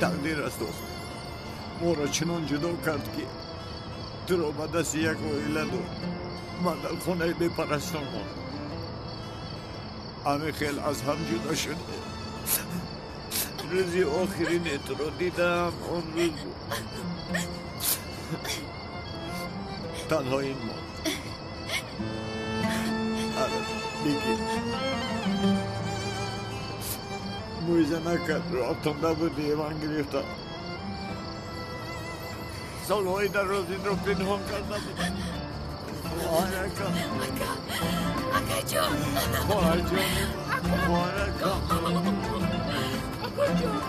Тақдир аст, моро чунон ҷудо кард, ки туро ба дасти як оила дод. Ман дар хонаи бепарастон мондам. Ҳамин хел аз ҳам ҷудо шудем. Рӯзи охирине туро дидам, он рӯз буд. Танҳо ин монд. Бигир. Мӯиза накард, роҳтонда буди, ман гирифтам. Солҳои дароз инро пинҳон карда будам. Хоҳаракам. Акаҷон. Хоҳарҷони ман. Хоҳаракам. Акаҷон.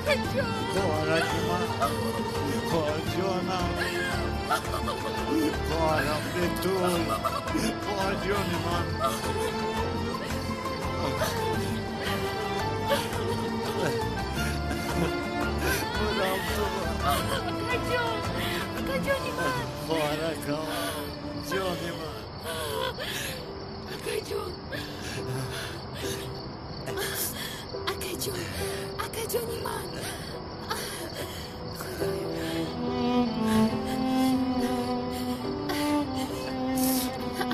Акаҷон. Хоҳараки ман. Хоҳарҷонам. Хоҳарам бетул. Хоҳарҷони ман. Мурам ту. Акаҷон. Акаҷони ман. Хоҳаракам. Ҷони ман. Акаҷон. Акаҷон. Акаҷони ман. Худоё.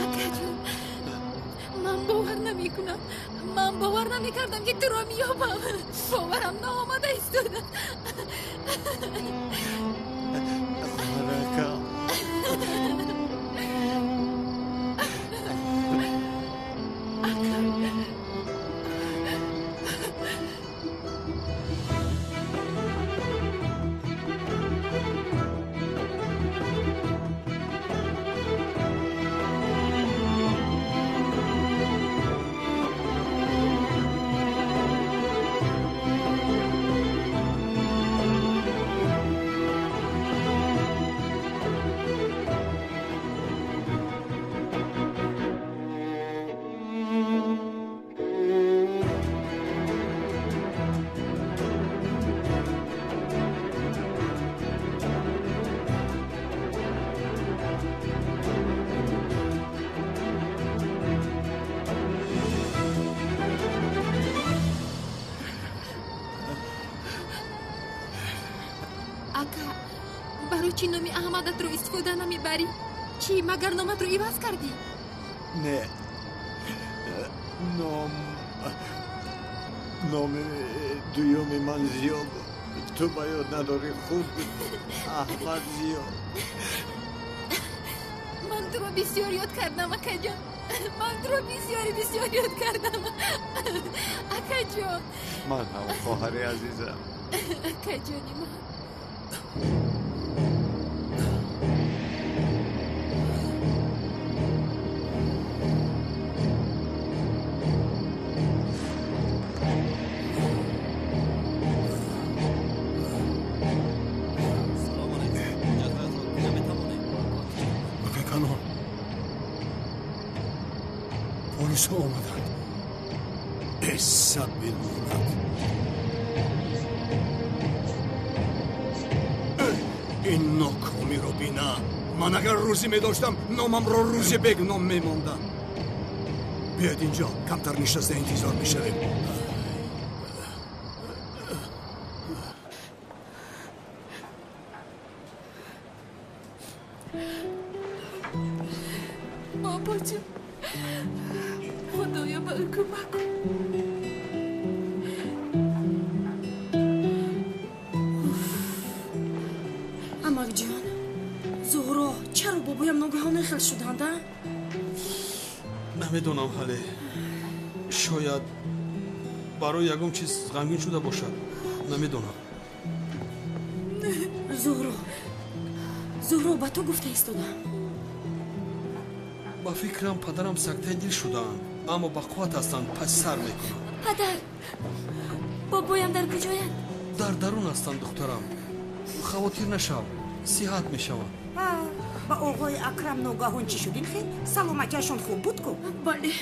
Акаҷон. Ман бовар намекунам. Ман бовар намекардам, ки туро меёбам. Боварам наомада истода. Хоҳаракам. Ака, барои чӣ номи Аҳмадатро истифода намебарӣ? Чӣ, магар номатро иваз кардӣ? Не. Номи дуюми ман Зиё буд. Ту ба ёд надорӣ, худ Аҳмад Зиё. Ман туро бисёр ёд кардам, акаҷон. Ман туро бисёри бисёр ёд кардам. Акаҷон. Ман ҳам, хоҳари азизам. Акаҷони ман. Акай Канон, полисҳо омаданд. Эса бимонад. Ин нокомиро бина. Ман агар рӯзӣ медоштам, номамро Рӯзибек ном мемондам. Биёед, инҷо камтар нишаста интизор мешавем. Бобоҷон, Худоё, ба ӯ кӯмак кун. Амакҷон, Зуҳро, чаро бобоям ногаҳон хел шуданд, а? Намедонам ҳале. Шояд барои ягон чиз ғамгин шуда бошад. Намедонам. Зуҳро, Зуҳро, ба ту гуфта истодам. Ба фикрам, падарам сактаи дил шудаанд, аммо ба қувват ҳастанд, паси сар мекунанд. Падар, бобоям дар куҷоянд? Дар дарун ҳастанд, духтарам. Хавотир нашав, сиҳат мешаванд. Ба оғои Акрам ногаҳон чӣ шуд ин хел? Саломатиашон хуб буд ку? Бале,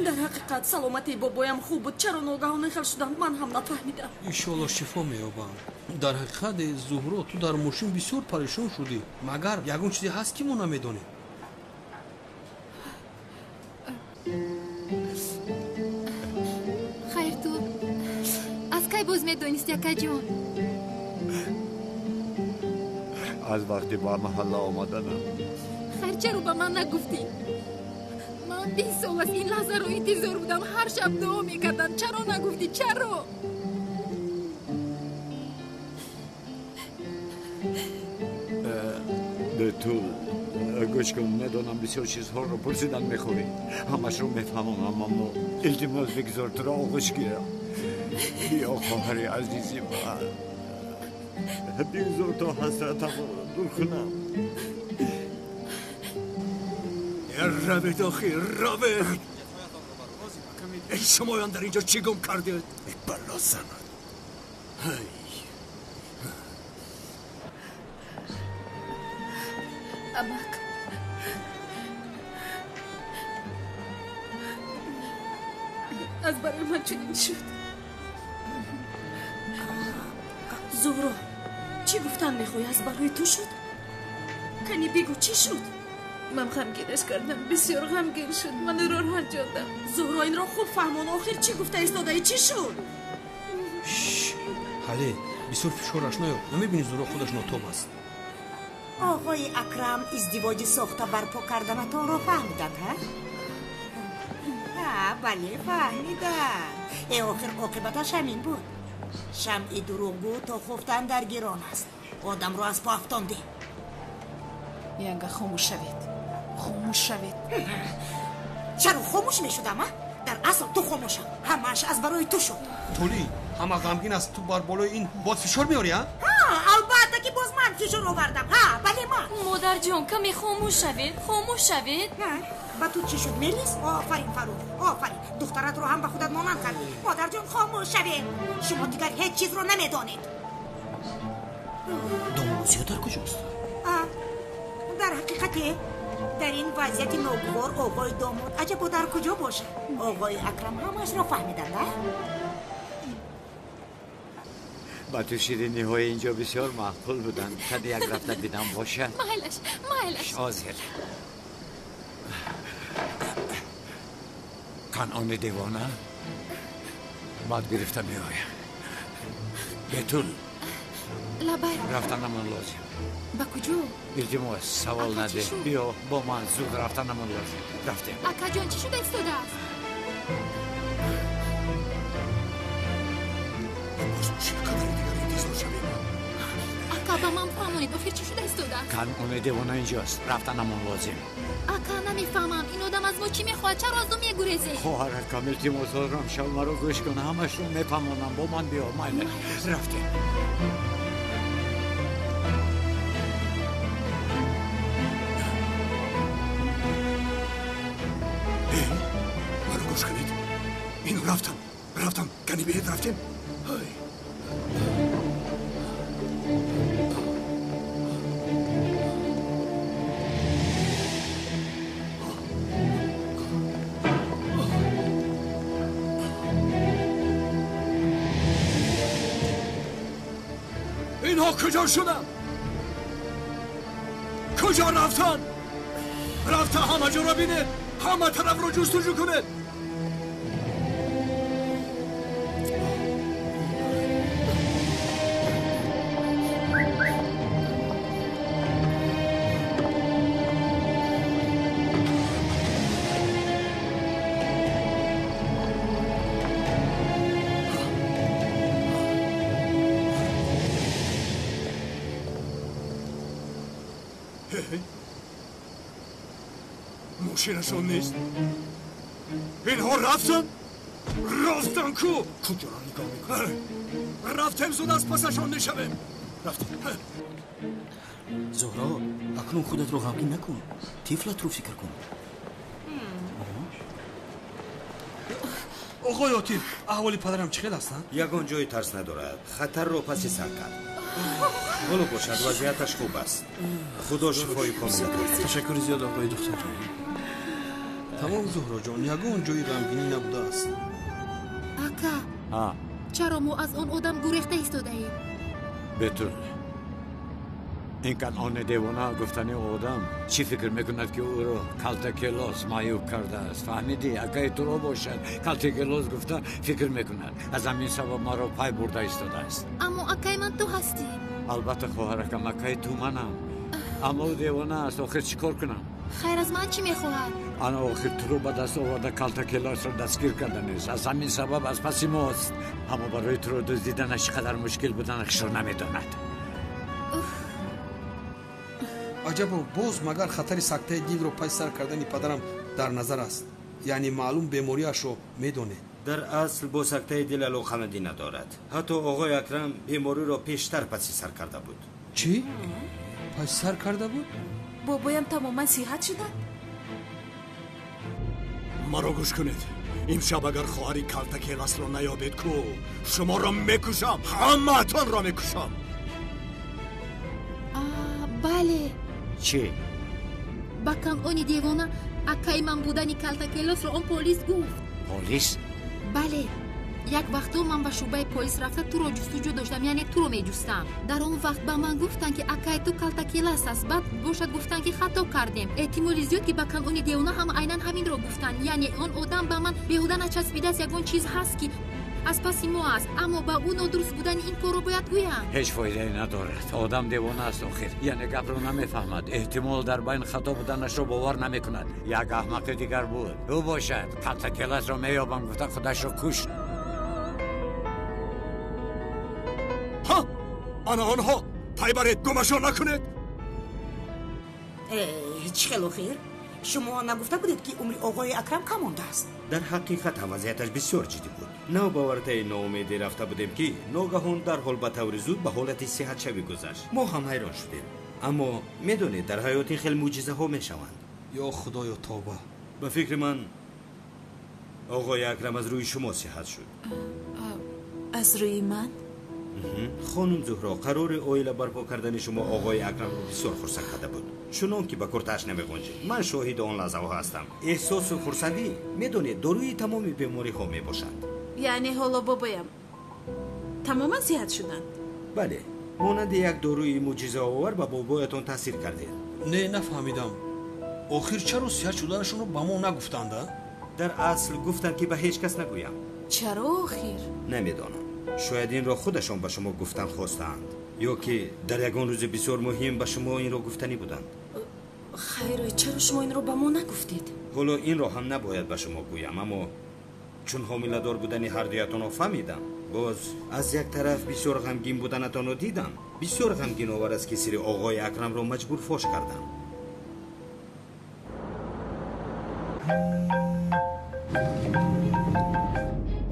дар ҳақиқат саломатии бобоям хуб буд. Чаро ногаҳон ин хел шуданд, ман ҳам нафаҳмидам. Иншоалло, шифо меёбанд. Дар ҳақиқат, Зуҳро, ту дар мошин бисёр парешон шудӣ. Магар ягон чизе ҳаст, ки мо намедонем? Хайр, ту Боз медонисти, акаҷон? Аз вақти ба маҳалла омаданам. Хайр, чаро ба ман нагуфтӣ? Ман 20 сол аст ин лаҳзаро интизор будам, ҳар шаб дуо мекардам. Чаро нагуфтӣ? Чаро? Бетул, гӯш кун, медонам бисёр чизҳоро пурсидан мехоҳӣ. Ҳамашро мефаҳмонам, аммо илтимос бигзор туро оғӯш гирам. Биё, хоҳари азизи ман, бигзор то ҳасратамро дур кунам. Равед, охир, равед! Эй, шумоён дар инҷо чӣ гум кардед? Эй, бало занад! Ҳай! Амак, аз барои ман чунин шуд. Зуҳро, чӣ гуфтан мехоҳӣ? Аз барои ту шуд? Кани бигӯ, чӣ шуд? Ман ғамгинаш кардам, бисёр ғамгин шуд, ман ӯро ранҷондам. Зуҳро, инро хуб фаҳмон, охир чӣ гуфта истодаӣ? Чӣ шуд? Ҳале, бисёр фишораш наёб. Намебинӣ Зуҳро худаш нотоб аст. Оғои Акрам издивоҷи сохта барпо карданатонро фаҳмиданд, ҳа? Ҳа, бале, фаҳмиданд. Э, охир оқибаташ ҳамин буд. Шамъи дурӯғгӯ то хуфтан дар гирон аст. Одамро аз по афтондӣ. Янга, хомӯш шавед, хомӯш шавед. Чаро хомӯш мешудам, а? Дар асл ту хомӯшам. Ҳамааш аз барои ту шуд. Толӣ, ҳама ғамгин аст, ту бар болои ин боз фишор меорӣ, а? Ҳа, албатта ки боз ман фишор овардам. Ҳа, бале ман. Модарҷон, каме хомӯш шавед, хомӯш шавед. Ба ту чӣ шуд, Мелис? Офарин, Фарух, офарин. Духтаратро ҳам ба худат монанд кардӣ. Модарҷон, хомӯш шавед. Шумо дигар ҳеҷ чизро намедонед. Домонсиё дар куҷост? Дар ҳақиқате дар ин вазъияти ногувор оғои домод аҷабо дар куҷо бошад? Оғои Акрам ҳамаашро фаҳмиданд, а? Ба ту шириниҳои инҷо бисёр маъқул буданд. Каде як рафта бинам бошад? Майлаш, майлаш. Ҳозир. Канъони девона бад гирифта меоям. Бетул. Лабай. Рафтанамон лозим. Ба куҷо? Илтимос, савол наде. Биё бо ман, зуд рафтанамон лозим. Рафтем. Акаҷон, чӣ шуда истодааст? Боз чӣ қадари дигар интизор шавем? Ака, ба ман фаҳмонед, охир чӣ шуда истодааст? Канъони девона инҷост. Рафтанамон лозим. Ака, намефаҳмам, ин одам аз мо чӣ мехоҳад? Чаро аз ӯ мегурезед? Хоҳаракам, илтимос дорам, шав, маро гӯш кун, ҳамашро мефаҳмонам. Бо ман биё, майлаш. Рафтем. Маро гӯш кунед. Ино рафтам, рафтам. Кани биед, рафтем. Ҳай. Инҳо куҷо шуданд? Куҷо рафтанд? Рафта ҳама ҷоро бинед, ҳама тарафро ҷустуҷӯ кунед. Мошинашон нест. Инҳо рафтанд? Рафтанд ку? Куҷоро нигоҳ мекунем? Рафтем, зуд аз пасашон мешавем. Рафтем. Зуҳро, акнун худатро ғамгин накун. Тифлатро фикр кун. Оғои Отиф, аҳволи падарам чӣ хел ҳастанд? Ягон ҷои тарс надорад. Хатарро паси сар кард. Ҳоло бошад, вазъияташ хуб аст. Худо шифои комил диҳад. Ташаккури зиёд, оғои духтар. Тамом, Зуҳроҷон, ягон ҷои ғамгинӣ набудааст. Ака, чаро мо аз он одам гурехта истодаем? Бетул, Ин Канъони девона гуфтани одам чӣ фикр мекунад, ки ӯро Калтакелос маъюб кардааст? Фаҳмидӣ? Акаи туро бошад, Калтакелос гуфта фикр мекунад. Аз ҳамин сабаб маро пай бурда истодааст. Аммо акаи ман ту ҳастӣ. Албатта, хоҳаракам, акаи ту манам, аммо ӯ девона аст. Охир чӣ кор кунам? Хайр, аз ман чӣ мехоҳад? Ана охир туро ба даст оварда Калтакелосро дастгир карданист. Аз ҳамин сабаб аз паси мост. Аммо барои туро дуздиданаш чӣ қадар мушкил буданашро намедонад. Аҷабо, боз магар хатари сактаи дилро паси сар кардани падарам дар назар аст? Яъне маълум бемориашро медонед? Дар асл бо сактаи дил алоқамандӣ надорад. Ҳатто оғои Акрам бемориро пештар паси сар карда буд. Чӣ? Паси сар карда буд? Бобоям тамоман сиҳат шуданд? Маро гӯш кунед. Имшаб агар хоҳари Калтакеласро наёбед, ку шуморо мекушам, ҳамаатонро мекушам. Бале. Чӣ? Ба Канъони девона акаи ман будани Калтакелосро он полис гуфт. Полис? Бале. Як вақто ман ба шӯъбаи полис рафта туро ҷустуҷӯ доштам, яъне туро меҷустам. Дар он вақт ба ман гуфтанд, ки акаи ту Калтакелас аст. Баъд бошад гуфтанд, ки хато кардем. Эҳтимоли зиёд, ки ба Канъони девона ҳам айнан ҳаминро гуфтанд. Яъне он одам ба ман беҳуда начаспидааст, ягон чиз ҳаст, ки аз паси мо аст, аммо ба ӯ нодуруст будани ин корро бояд гӯям. Ҳеҷ фоидае надорад. Одам девона аст охир, яъне гапро намефаҳмад. Эҳтимол дар байн хато буданашро бовар намекунад. Як аҳмақи дигар буд, ӯ бошад Калтакеласро меёбам гуфта худашро кушт. Ҳа, ана онҳо, пай баред, гумашон накунед. Чӣ хел охир? Шумо нагуфта будед, ки умри оғои Акрам кам мондааст? Дар ҳақиқат ҳам вазъияташ бисёр ҷиддӣ буд. Нав ба вартаи ноумедӣ рафта будем, ки ногаҳон дарҳол ба таври зуд ба ҳолати сиҳатшавӣ гузашт. Мо ҳам ҳайрон шудем. Аммо медонед, дар ҳаёт ин хел мӯъҷизаҳо мешаванд. Ё худоё, тавба! Ба фикри ман, оғои Акрам аз рӯи шумо сиҳат шуд. Аз рӯи ман? Хонум Зуҳро, қарори оила барпо кардани шумо оғои Акрамро бисёр хурсанд карда буд, чунон ки ба куртааш намеғунҷид. Ман шоҳиди он лаҳзаҳо ҳастам. Эҳсосу хурсандӣ, медонед, доруи тамоми бемориҳо мебошад. Яъне ҳоло бобоям тамоман сиҳат шуданд? Бале, монанди як доруи мӯъҷизаовар ба бобоятон таъсир кардед. Не, нафаҳмидам. Охир чаро сиҳат шуданашонро ба мо нагуфтанд? Дар асл гуфтанд, ки ба ҳеҷ кас нагӯям. Чаро охир? Намедонам. Шояд инро худашон ба шумо гуфтан хостаанд, ё ки дар ягон рӯзи бисёр муҳим ба шумо инро гуфтанӣ буданд. Хайр, чаро шумо инро ба мо нагуфтед? Ҳоло инро ҳам набояд ба шумо гӯям, аммо чун ҳомиладор будани ҳардуятонро фаҳмидам, боз аз як тараф бисёр ғамгин буданатонро дидам. Бисёр ғамгиновар аст, ки сири оғои Акрамро маҷбур фош кардам.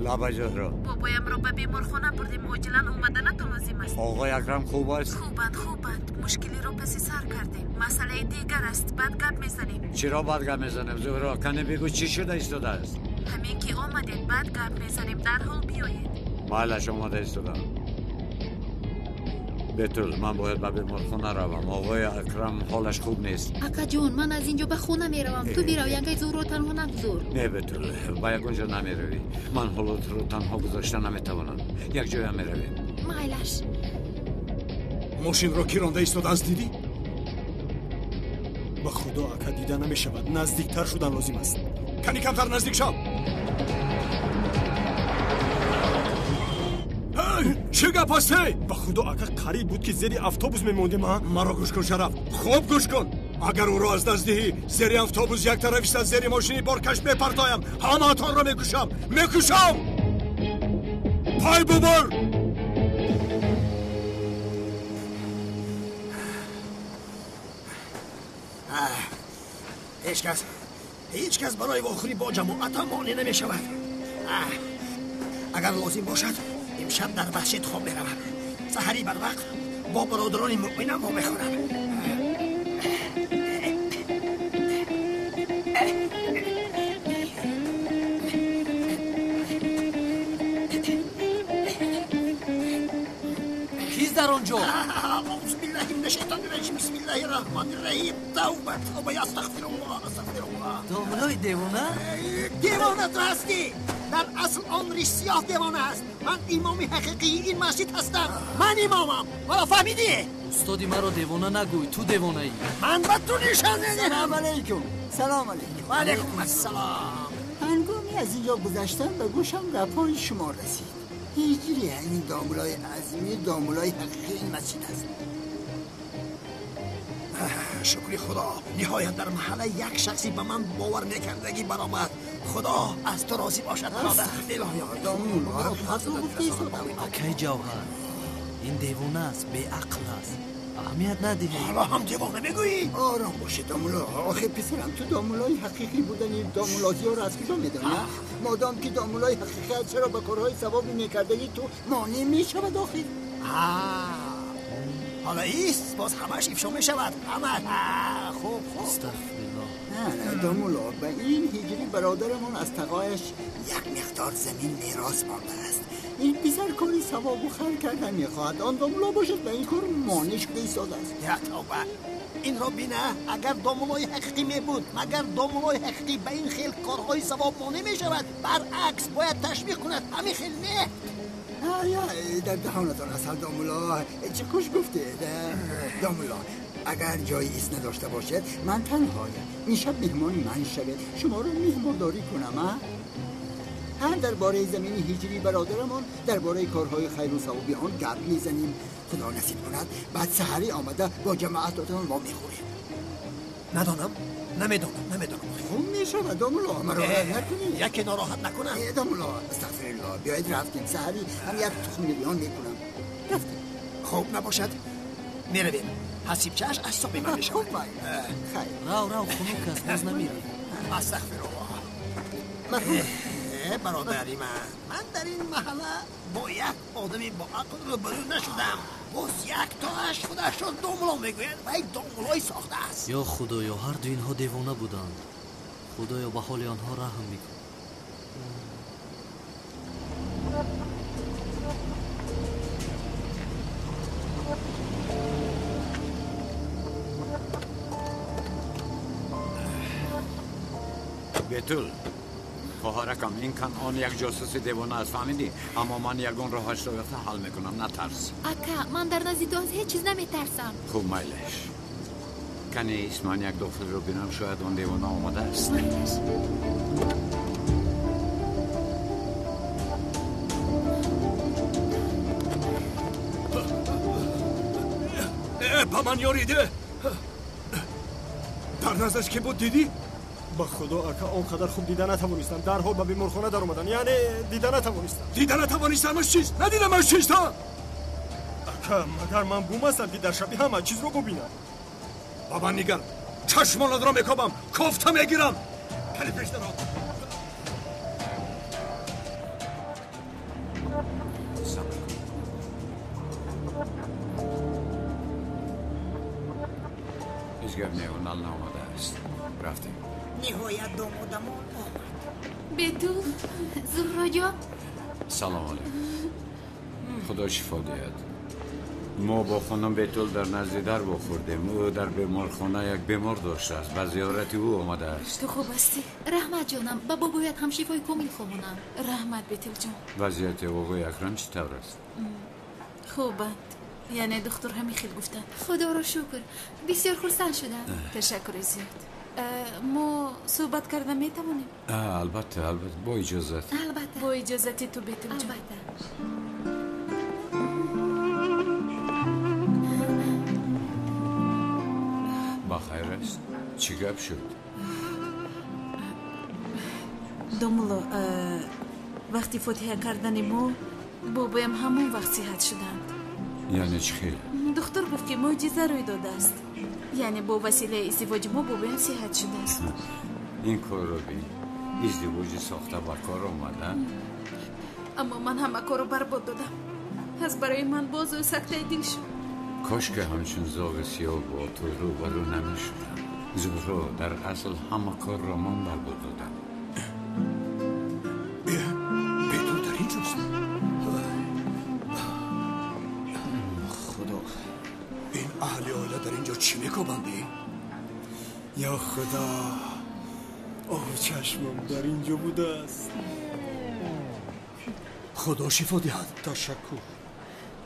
Лаба, Зуҳро. Бобоямро ба беморхона бурдем, оҷилан омаданатон лозим аст. Оғои Акрам хуб аст? Хубанд, хубанд. Мушкилиро паси сар кардем. Масъалаи дигар аст, баъд гап мезанем. Чиро баъд гап мезанем, Зуҳро? Кане бигӯ, чӣ шуда истодааст? Ҳамин ки омадед, баъд гап мезанем, дарҳол биёед. Майлаш, омада истодам. Бетул, ман бояд ба беморхона равам. Оғои Акрам ҳолаш хуб нест. Акаҷон, ман аз инҷо ба хона меравам. Ту бирав, янгаи Зуҳро танҳо нагузор. Не, Бетул, ба ягон ҷо намеравӣ. Ман ҳоло туро танҳо гузошта наметавонам. Як ҷоя меравем. Майлаш. Мошинро ки ронда истодааст, дидӣ? Ба худо, ака, дида намешавад. Наздиктар шудан лозим аст. Кани камтар наздик шав. Чӣ гап аст? Ба худо, ака, қариб буд, ки зери автобус мемондем. Маро гӯш кун, Шараф, хуб гӯш кун. Агар ӯро аз даст диҳӣ, зери автобус як тарафиста зери мошини боркаш мепартоям. Ҳамаатонро мекушам, мекушам. Пай бубар. Ҳеҷ кас барои вохӯрӣ бо ҷамоатам монеъ намешавад. Агар лозим бошад, имшаб дар масҷид хоб меравам. Саҳарӣ барвақт бо бародарони муъминам вомехӯрам. Кист дар он ҷо? Аъузу биллаҳи минаш шайтони раҷим. Бисмиллаҳи раҳмони раҳим. Тавба, тавба, астағфируллоҳ, астағфируллоҳ. Домлои девона? Девона ту ҳастӣ. Дар асл он риш сиёҳ девона аст. Ман имоми ҳақиқии ин масҷид ҳастам. Ман имомам. Ҳоло фаҳмидӣ? Устоди маро девона нагӯй, ту девонаӣ. Ман ба ту нишон медиҳам. Салом алайкум. Салом алайкум. Ва алайкум ассалом. Ҳангоми аз инҷо гузаштан ба гӯшам гапҳои шумо расид. Ҳиҷри ҳамин домулои азими домулои ҳақиқии ин масҷид аст. Шукри Худо, ниҳоят дар маҳалла як шахсе ба ман бовар мекардагӣ баромад. Худо аз ту розӣ бошад, бародар. Акай Ҷавҳар, ин девона аст, беақл аст. Аҳамият надиҳед. Ҳоло ҳам девона мегӯӣ? Ором бошед, домуло. Охир писарам, ту домулои ҳақиқӣ будани домулозиёро аз куҷо медонӣ? Модом ки домулои ҳақиқӣ аст, чаро ба корҳои савоби мекардагӣ ту монеъ мешавад охир? Ҳоло ист, боз ҳамааш ифшо мешавад. Ҳамааш. Хуб, хуб. Астағфируллоҳ. Не, домуло, ба ин ҳиҷри бародарамон аз тағояш як миқдор замин мерос мондааст. Ин писар кори савобу хайр кардан мехоҳад. Он домуло бошад ба ин кор монеъ шуда истодааст. Я тавба! Инро бина, агар домулои ҳақиқӣ мебуд, магар домулои ҳақиқӣ ба ин хел корҳои савоб монеъ мешавад? Баръакс, бояд ташвиқ кунад. Ҳамин хел не. Дар даҳонатон асал, домуло. Чӣ хуш гуфтед, домуло. Агар ҷои ист надошта бошед, ман танҳоям. Ин шаб меҳмони ман шавед, шуморо меҳмондорӣ кунам. Ҳам дар бораи замини ҳиҷрии бародарамон, дар бораи корҳои хайру савоби он гап мезанем. Худо насиб кунад, баъд саҳарӣ омада бо ҷамоатотон мо мехӯрем. Надонам, намедонам, намедонам. Хуб мешавад, домуло, маро накунед. Яке нороҳат накунам. Домуло, астағфируллоҳ, биёед рафтем. Саҳарӣ ҳам як тухми миллион мекунам. Рафтем. Хуб набошад, меравем. Ҳасибчааш аз ҳисоби ман мешавад. Хуб, хайр. Рав, рав, хунук аст, боз намерӣ. Астағфируллоҳ. Бародари ман дар ин маҳалла бо як одами бо ақл рӯбарӯ нашудам. Боз як тоаш худашро домуло мегӯяд ва як домулои сохтааст. Ё Худоё, ҳарду инҳо девона буданд. Худоё, ба ҳоли онҳо раҳм бикун. Бетул, хоҳаракам, ин Канъон як ҷосуси девона аст, фаҳмидӣ? Аммо ман ягон роҳашро ёфта ҳал мекунам, натарс. Ака, ман дар назди ту аз ҳеҷ чиз наметарсам. Хуб, майлеш. Канист, ман як дохилро бинам, шояд он девона омадааст. Майлеш. Ба ман ёриде. Дар наздаш ки буд, дидӣ? Ба Худо, ака, он қадар хуб дида натавонистам. Дарҳол ба беморхона даромадам. Яъне дида натавонистам. Дида натавонистамаш чист? Надидамаш чист, ҳа? Ака, магар ман бум ҳастам, ки дар шаби ҳама чизро бубинам? Ба ман нигар. Чашмонатро мекобам, кофта мегирам. Кали пеш даро. Ҳеҷ гап не, он ал наомадааст. Рафтем. Ниҳоят домодамон омад. Бетул, Зуҳроҷон. Салом алайкум. Худо шифо диҳад. Мо бо хонум Бетул дар назди дар вохӯрдем. Ӯ дар беморхона як бемор доштааст. Ба зиёрати ӯ омадааст. Ту хуб ҳастӣ? Раҳмат, ҷонам. Ба бобоят ҳам шифои комил хоҳонам. Раҳмат, Бетулҷон. Вазъияти оғои Акрам чӣ тавр аст? Хубанд. Яъне духтур ҳамин хел гуфтанд. Худоро шукр, бисёр хурсанд шудам. Ташаккури зиёд. Мо суҳбат карда метавонем? Албатта, албатта, бо иҷозат. Албатта. Бо иҷозати ту, Бетулҷон. Албатта. Ба хайр аст? Чӣ гап шуд? Домуло, вақти фотиҳа кардани мо бобоям ҳамон вақт сиҳат шуданд. Яъне чӣ хел? Духтур гуфт, ки мӯъҷиза рӯй додааст. Яъне бо василаи издивоҷи мо бобоям сиҳат шудааст. Ин корро бин. Издивоҷи сохта ба кор омада. Аммо ман ҳама корро барбод додам. Аз барои ман боз ӯ сактаи дил шуд. Кош ки ҳамчун зоғи сиёҳ бо ту рӯбарӯ намешудам. Зуҳро, дар асл ҳама корро ман барбод додам. Бетул дар ин ҷост. Худо, ин аҳли оила дар ин ҷо чӣ мекобанд? Ё Худо, оҳ, чашмам дар ин ҷо будааст. Худо шифо диҳад. Ташаккур.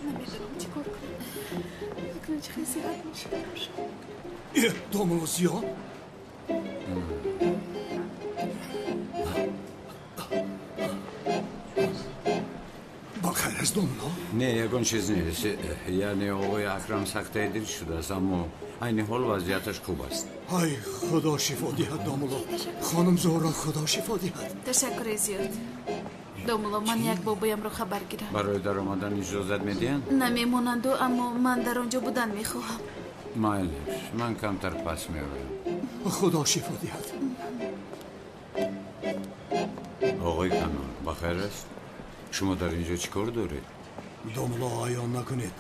Намедонам чӣ кор кунам. Акнун чӣ хел сиҳат мешавам. Домулло Зиё? Бахайр аст, домулло? Не, ягон чиз нест. Яъне оғои Акрам сактаи дил шудааст, аммо айни ҳол вазъияташ хуб аст. Ай, Худо шифо диҳад, домулло. Хонум Зуҳро, Худо шифо диҳад. Ташаккури зиёд. Домулло, ман як бобоямро хабар гирам. Барои даромадан иҷозат медиҳанд? Намемонанду, аммо ман дар он ҷо будан мехоҳам. Майлиш, ман камтар пас меоям. Худо шифо диҳад. Оғои Канон, бахайр аст? Шумо дар инҷо чӣ кор доред? Домулло, аён накунед.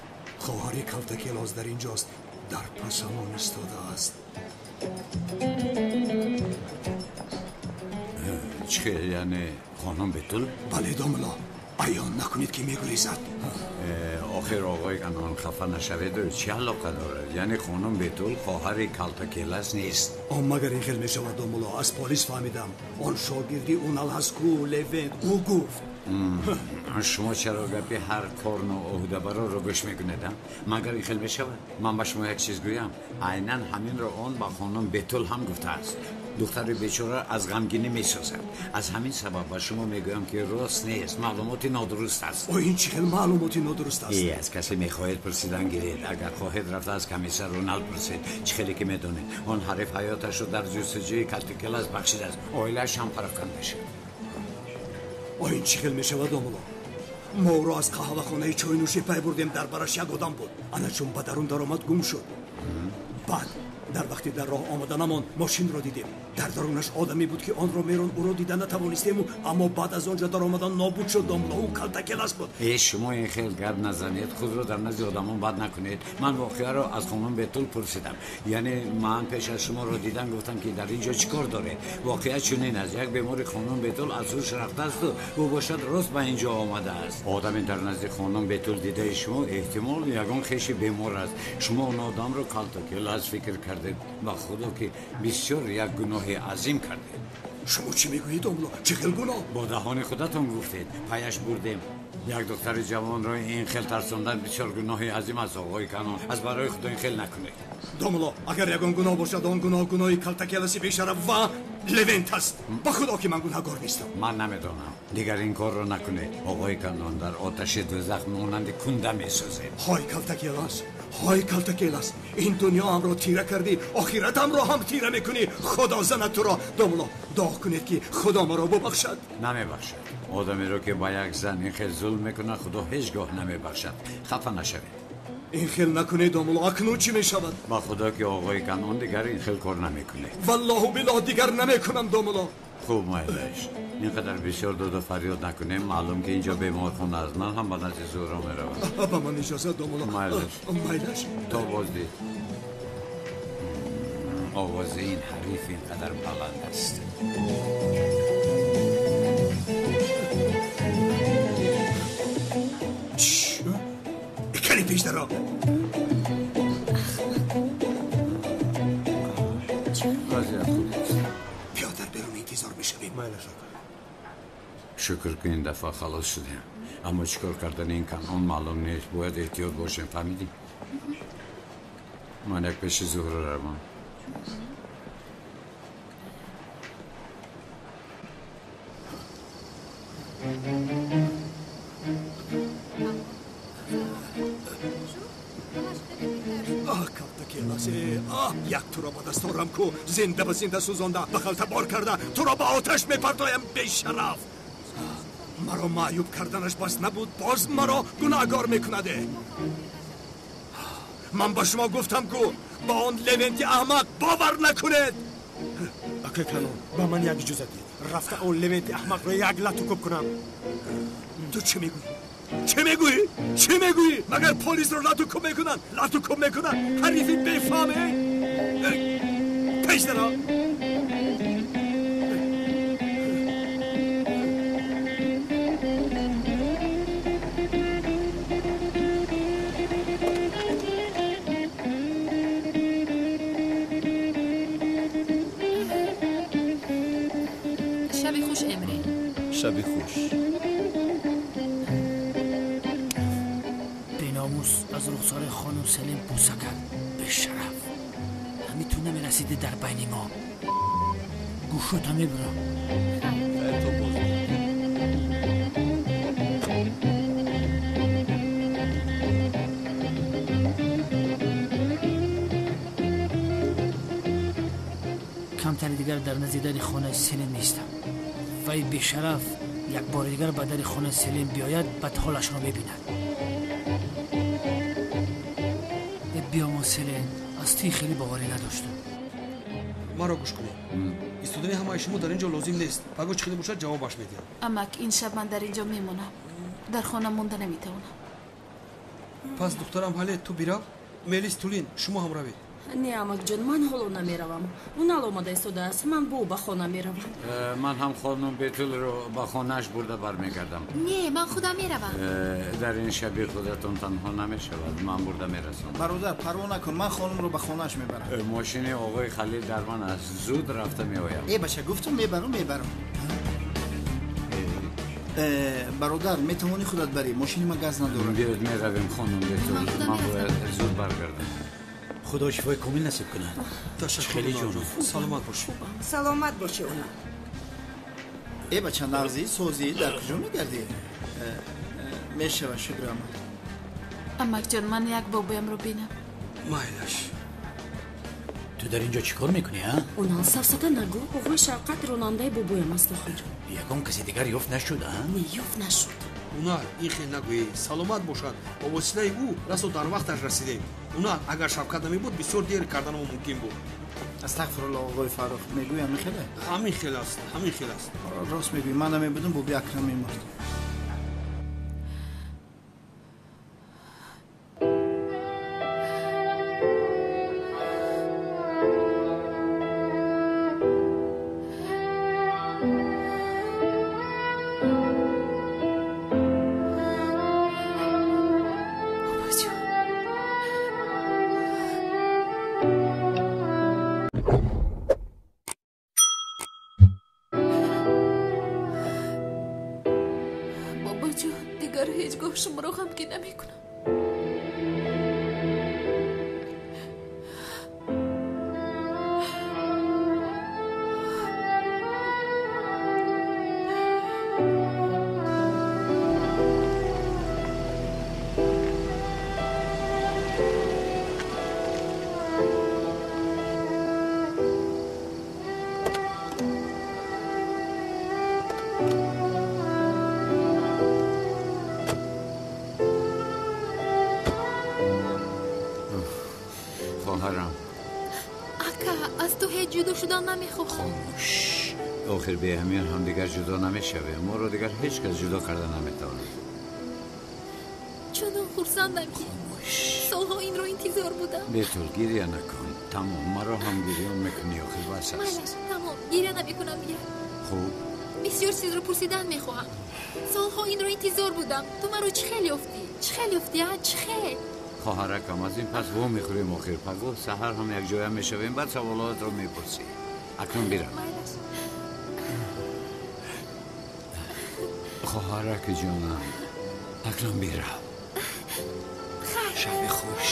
Хоҳари Калтакелоз дар инҷост, дар пасамон истодааст. Чӣ, яъне хонум Бетул? Бале, домулло, аён накунед ки мегурезад. Охир оғои Канон, хафа нашавед, чӣ алоқа дорад? Яъне хонум Бетул хоҳари Калтакелас нест. Он магар ин хел мешавад, домулло? Аз полис фаҳмидам. Он шогирди Унал ҳаст-ку, Левент, ӯ гуфт. Шумо чаро гапи ҳар корну ӯҳдабарорро гӯш мекунед? Магар ин хел мешавад? Ман ба шумо як чиз гӯям. Айнан ҳаминро он ба хонум Бетул ҳам гуфтааст. Духтари бечора аз ғамгинӣ месозад. Аз ҳамин сабаб ба шумо мегӯям ки рост нест, маълумоти нодуруст аст. О, ин чӣ хел маълумоти нодуруст аст? Аз касе мехоҳед пурсидан гиред. Агар хоҳед, рафта аз комиссар Рунал пурсед. Чӣ хеле ки медонед, он ҳариф ҳаёташро дар ҷустуҷӯи Калтакелас бахшидааст. Оилааш ҳам пароканда шуд. О, ин чӣ хел мешавад, домулло? Мо ӯро аз қаҳвахонаи чойнӯшӣ пай бурдем. Дар бараш як одам буд. Ана чун ба дарун даромад, гум шуд. Баъд дар вақти дар роҳ омаданамон мошинро дидем. Дар дарунаш одаме буд ки онро мерон, ӯро дида натавонистему, аммо баъд аз он ҷо даромадан нобуд шуд, домулло. Ӯ Калтакелас буд. Э, шумо ин хел гап назанед, худро дар назди одамон бад накунед. Ман воқеаро аз хонум Бетул пурсидам. Яъне ман пеш аз шуморо дидан гуфтам ки дар ин ҷо чӣ кор доред. Воқеа чунин аст: як бемори хонум Бетул аз ҳуш рафтаасту ӯ бошад рост ба ин ҷо омадааст. Одаме дар назди хонум Бетул дидаи шумо эҳтимол ягон хеши бемор аст. Шумо он одамро Калтакелас фикр кардед. Ба худо ки бисёр як гуноҳи азим кардед. Шумо чӣ мегӯед, домулло? Чӣ хел гуноҳ? Бо даҳони худатон гуфтед. Паяш бурдем. Як духтари ҷавонро ин хел тарсондан бисёр гуноҳи азим аст, оғои Канон. Аз барои худо ин хел накунед. Домулло, агар ягон гуноҳ бошад, он гуноҳ гуноҳи Калтакеласи бешараф ва Левент аст. Ба худо ки ман гунаҳгор нестам. Ман намедонам. Дигар ин корро накунед. Оғои Канон, дар оташи дӯзах монанди кунда месӯзед. Ҳой Калтакелас, ҳой Калтакелас, ин дунёамро тира кардӣ, охиратамро ҳам тира мекунӣ. Худо занад туро. Домулло, дуо кунед ки Худо маро бубахшад. Намебахшад. Одамеро ки ба як зан ин хел зулм мекунад, Худо ҳеҷ гоҳ намебахшад. Хафа нашавед. Ин хел накунед, домулло. Акнун чӣ мешавад? Ба худо ки оғои Канон дигар ин хел кор намекунед. Валлоҳу биллоҳ, дигар намекунам, домулло. Хуб, майлаш, ин қадар бисёр доду фарёд накунем. Маълум ки инҷо беморхона аст. Ман ҳам ба назди Зуҳро меравам. Ба ман иҷозат, домулло. Майлаш. Майлаш. То боздид. Овози ин ҳариф ин қадар баланд аст. Кани пештаро. Вазъият хуб аст. Биё, дар берун интизор мешавем. Майлаш, ака. Шукр ки ин дафъа халос шудем. Аммо чӣ кор кардани ин Канон маълум нест. Бояд эҳтиёт бошем, фаҳмидӣ? Ман як пеши Зуҳро равам. Аҳ, Калтакеласе, аҳ, як туро ба даст орам ку зинда ба зинда сӯзонда, ба халта бор карда туро ба оташ мепартоям, бешараф. Маро маъюб карданаш бас набуд, боз маро гунаҳгор мекунаде. Ман ба шумо гуфтам ку ба он Левенти аҳмақ бовар накунед. Акай Канон, ба ман як иҷозат диҳед, рафта он Левенти аҳмақро як лату кӯб кунам. Ту чӣ мегӯӣ? Чӣ мегӯӣ? Чӣ мегӯӣ? Магар полисро лату кӯб мекунанд? Лату кӯб мекунанд? Ҳарифи бефаҳме? Пеш даро. Шаби хуш, Эмре. Шаби хуш. рухсораи хонум Селим бӯса кард. Бешараф, ҳамин ту намерасидӣ дар байни мо. Гӯшота мебурам. Камтари дигар дар назди дари хонаи Селим меистам. Вай бешараф як бори дигар ба дари хонаи Селим биёяд, бад ҳолашро мебинад. Биёмон Селим, аз туи хеле боварӣ надоштам. Маро гӯш кунед. Истодани ҳамаи шумо дар ин ҷо лозим нест. Пагоҳ чӣ хеле бошад ҷавобаш медиҳам. Амак, ин шаб ман дар ин ҷо мемонам. Дар хона монда наметавонам. Пас духтарам ҳале ту бирав, Мелис, Тулин, шумо ҳам равед. Не, амакҷон, ман ҳоло намеравам. Унал омада истодааст, ман бо ӯ ба хона меравам. Ман ҳам хонум Бетулро ба хонааш бурда бармегардам. Не, ман худам меравам. Дар ин шаби худатон танҳо намешавад, ман бурда мерасонам. Бародар, парво накун, ман хонумро ба хонааш мебарам. Мошини оғои Халил дар ман аст, зуд рафта меоям. Э, бача, гуфтум мебарам, мебарам. Бародар, метавонӣ худат барӣ, мошини ман газ надорад. Биёед меравем, хонум Бетул, ман бояд зуд баргардам. Худо шифои комил насиб кунад. Ташаккур, хеле ҷон. Саломат бошӣ. Саломат бошӣ, Унал. Э, бача, нағзӣ, созӣ, дар куҷо мегардӣ? Мешава, шукр амак. Амакҷон, ман як бобоямро бинам. Майлаш. Ту дар ин ҷо чӣ кор мекунӣ, а? Унал, сафсата нагӯ, оғои Шавқат ронандаи бобоям аст охир. Ягон каси дигар ёфт нашуд, а? Не, ёфт нашуд. Унал, ин хел нагӯӣ, саломат бошад. Бо воситаи ӯ расо дар вақташ расидем. Унал, агар Шавкат намебуд, бисёр дер карданамо мумкин буд. Астағфирулло, оғои Фаррух, мегӯӣ ҳамин хеле? Ҳамин хел аст, ҳамин хел аст. Рост мегӯӣ, ман намебудам, боби Акрам мемурд. Шуморо ғамгин намекунам. Хоҳарам. Ака, аз ту ҳеҷ ҷудо шудан намехоҳам. Хомӯш. Охир беҳамин ҳам дигар ҷудо намешавем. Моро дигар ҳеҷ кас ҷудо карда наметавонад. Чунон хурсандам ки солҳо инро интизор будам. Бетул, гиря накун. Тамом, маро ҳам гирён мекунӣ, охир бас аст. Майлаш, тамом, гиря намекунам дигар. Хуб. Бисёр чизро пурсидан мехоҳам. Солҳо инро интизор будам. Ту маро чӣ хел ёфтӣ? Чӣ хел ёфтӣ, а? Чӣ хел? Хоҳаракам, аз ин пас во мехӯрем охир. Пагоҳ саҳар ҳам якҷоя мешавем, баъд саволотро мепурсӣ. Акнун бирав. Хоҳараки ҷонам, акнун бирав. Шаби хуш.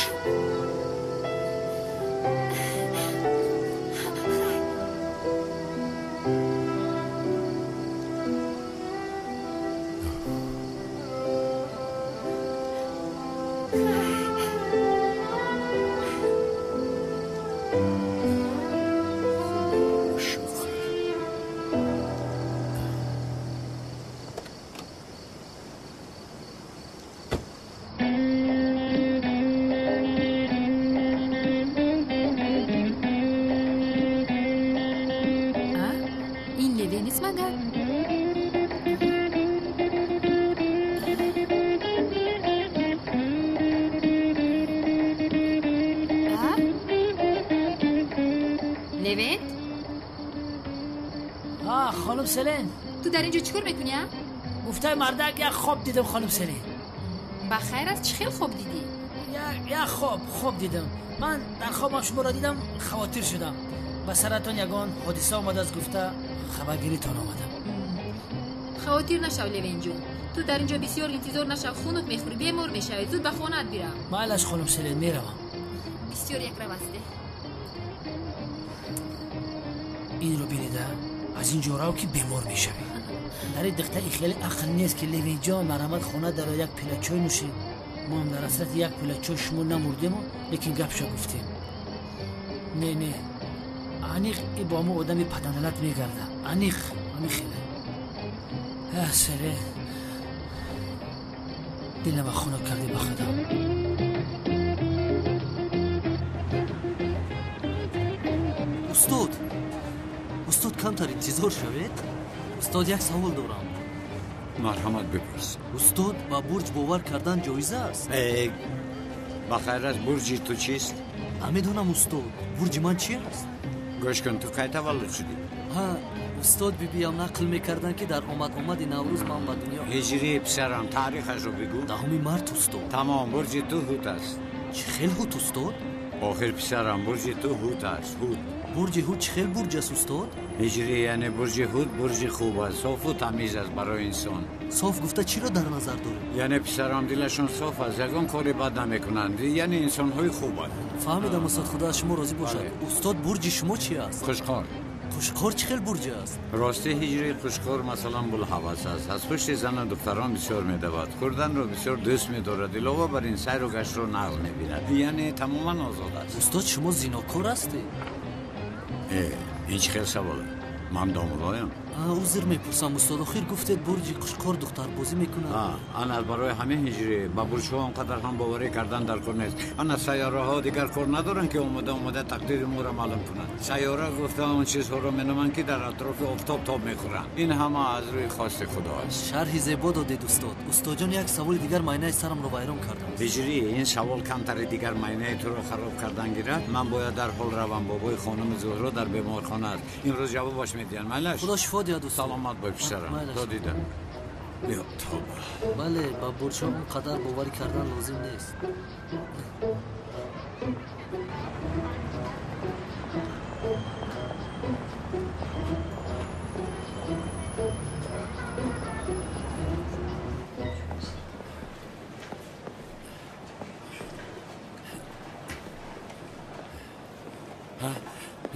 Селин, ту дар инҷо чӣ кор мекунӣ, а? Гуфтаи мардак як хоб дидам, хонум Селин. Ба хайр аст, чӣ хел хоб дидӣ? Як хоб дидам. Ман дар хобам шуморо дидам, хавотир шудам. Ба саратон ягон ҳодиса омадааст, гуфта хабаргиритон омадам. Хавотир нашав, Левенҷон. Ту дар инҷо бисёр интизор нашав, хунук мехӯрӣ, бемор мешавӣ. Зуд ба хонаат бирав. Майлаш хонум Селин, меравам. Бисёр якрав ҳастӣ. Инро бинида, аз ин ҷо рав ки бемор мешавӣ. Дар ин духтар ин хеле ақл нест ки Левинҷон марҳамат хона даро як пила чой нӯшем. Мо ҳам дар ҳасрати як пила чой шумо намурдему, лекин гапша гуфтем. Не, не, аниқ и бо ҳамон одами паданалат мегарда. Аниқ ҳамин хеле. Селе, дилама хунук кардӣ ба худо. Устод, устод, камтар интизор шавед. Устод, як савол дорам. Марҳамат, бипурс. Устод, ба бурҷ бовар кардан ҷоиз аст? Ба хайр аст, бурҷи ту чист? Намедонам устод, бурҷи ман чи аст? Гӯш кун, ту кай таваллуд шудӣ? Ҳа, устод, бибиям нақл мекарданд ки дар омад-омади Наврӯз ман ба дунё. Ҳиҷрӣ, писарам, таърихашро бигӯ. 10 март устод. Тамом, бурҷи ту ҳут аст. Чӣ хел ҳут устод? Охир писарам, бурҷи ту ҳут аст, ҳут. Бурҷи ҳут чӣ хел бурҷ аст устод? Ҳиҷрӣ, яъне бурҷи ҳут бурҷи хуб аст, софу тамиз аст барои инсон. Соф гуфта чиро дар назар доред? Яъне писарам дилашон соф аст, ягон кори бад намекунанд, яъне инсонҳои хубанд. Фаҳмидам устод, худо аз шумо розӣ бошад. Устод, бурҷи шумо чи аст? Қушқор. Қушқор чӣ хел бурҷ аст? Рости ҳиҷрии қушқор масалан булҳавас аст. Аз пушти зану духтарон бисёр медавад, хӯрданро бисёр дӯст медорад, илова бар ин сайру гаштро нағз мебинад, яъне тамоман озод аст. Устод, шумо зинокор ҳастед? Ин чӣ хел саволе? Ман домулоям. Узр мепурсам устод, охир гуфтед бурҷи қушқор духтарбозӣ мекунад. Ана барои ҳамин ҳиҷрӣ ба бурҷҳо он қадар ҳам боварӣ кардан дар кор нест. Ана сайёраҳо дигар кор надоранд ки омода омода тақдири моро маълум кунанд. Сайёра гуфта он чизҳоро меноманд ки дар атрофи офтоб тоб мехӯранд. Ин ҳама аз рӯи хости худо аст. Шарҳи зебо додед устод. Устодҷон, як саволи дигар майнаи сарамро вайрон кардааст. Ҳиҷрӣ, ин савол камтари дигар майнаи туро хароб кардан гирад. Ман бояд дар ҳол равам. Бобои хонуми Зуҳро дар беморхона аст. Имрӯз ҷавобаш медиҳанд. Майлаш? Худо шифо диҳад устод. Саломат бой писарам. То дидам. Биё, тавба. Бале, ба бурҷҳо он қадар боварӣ кардан лозим нест.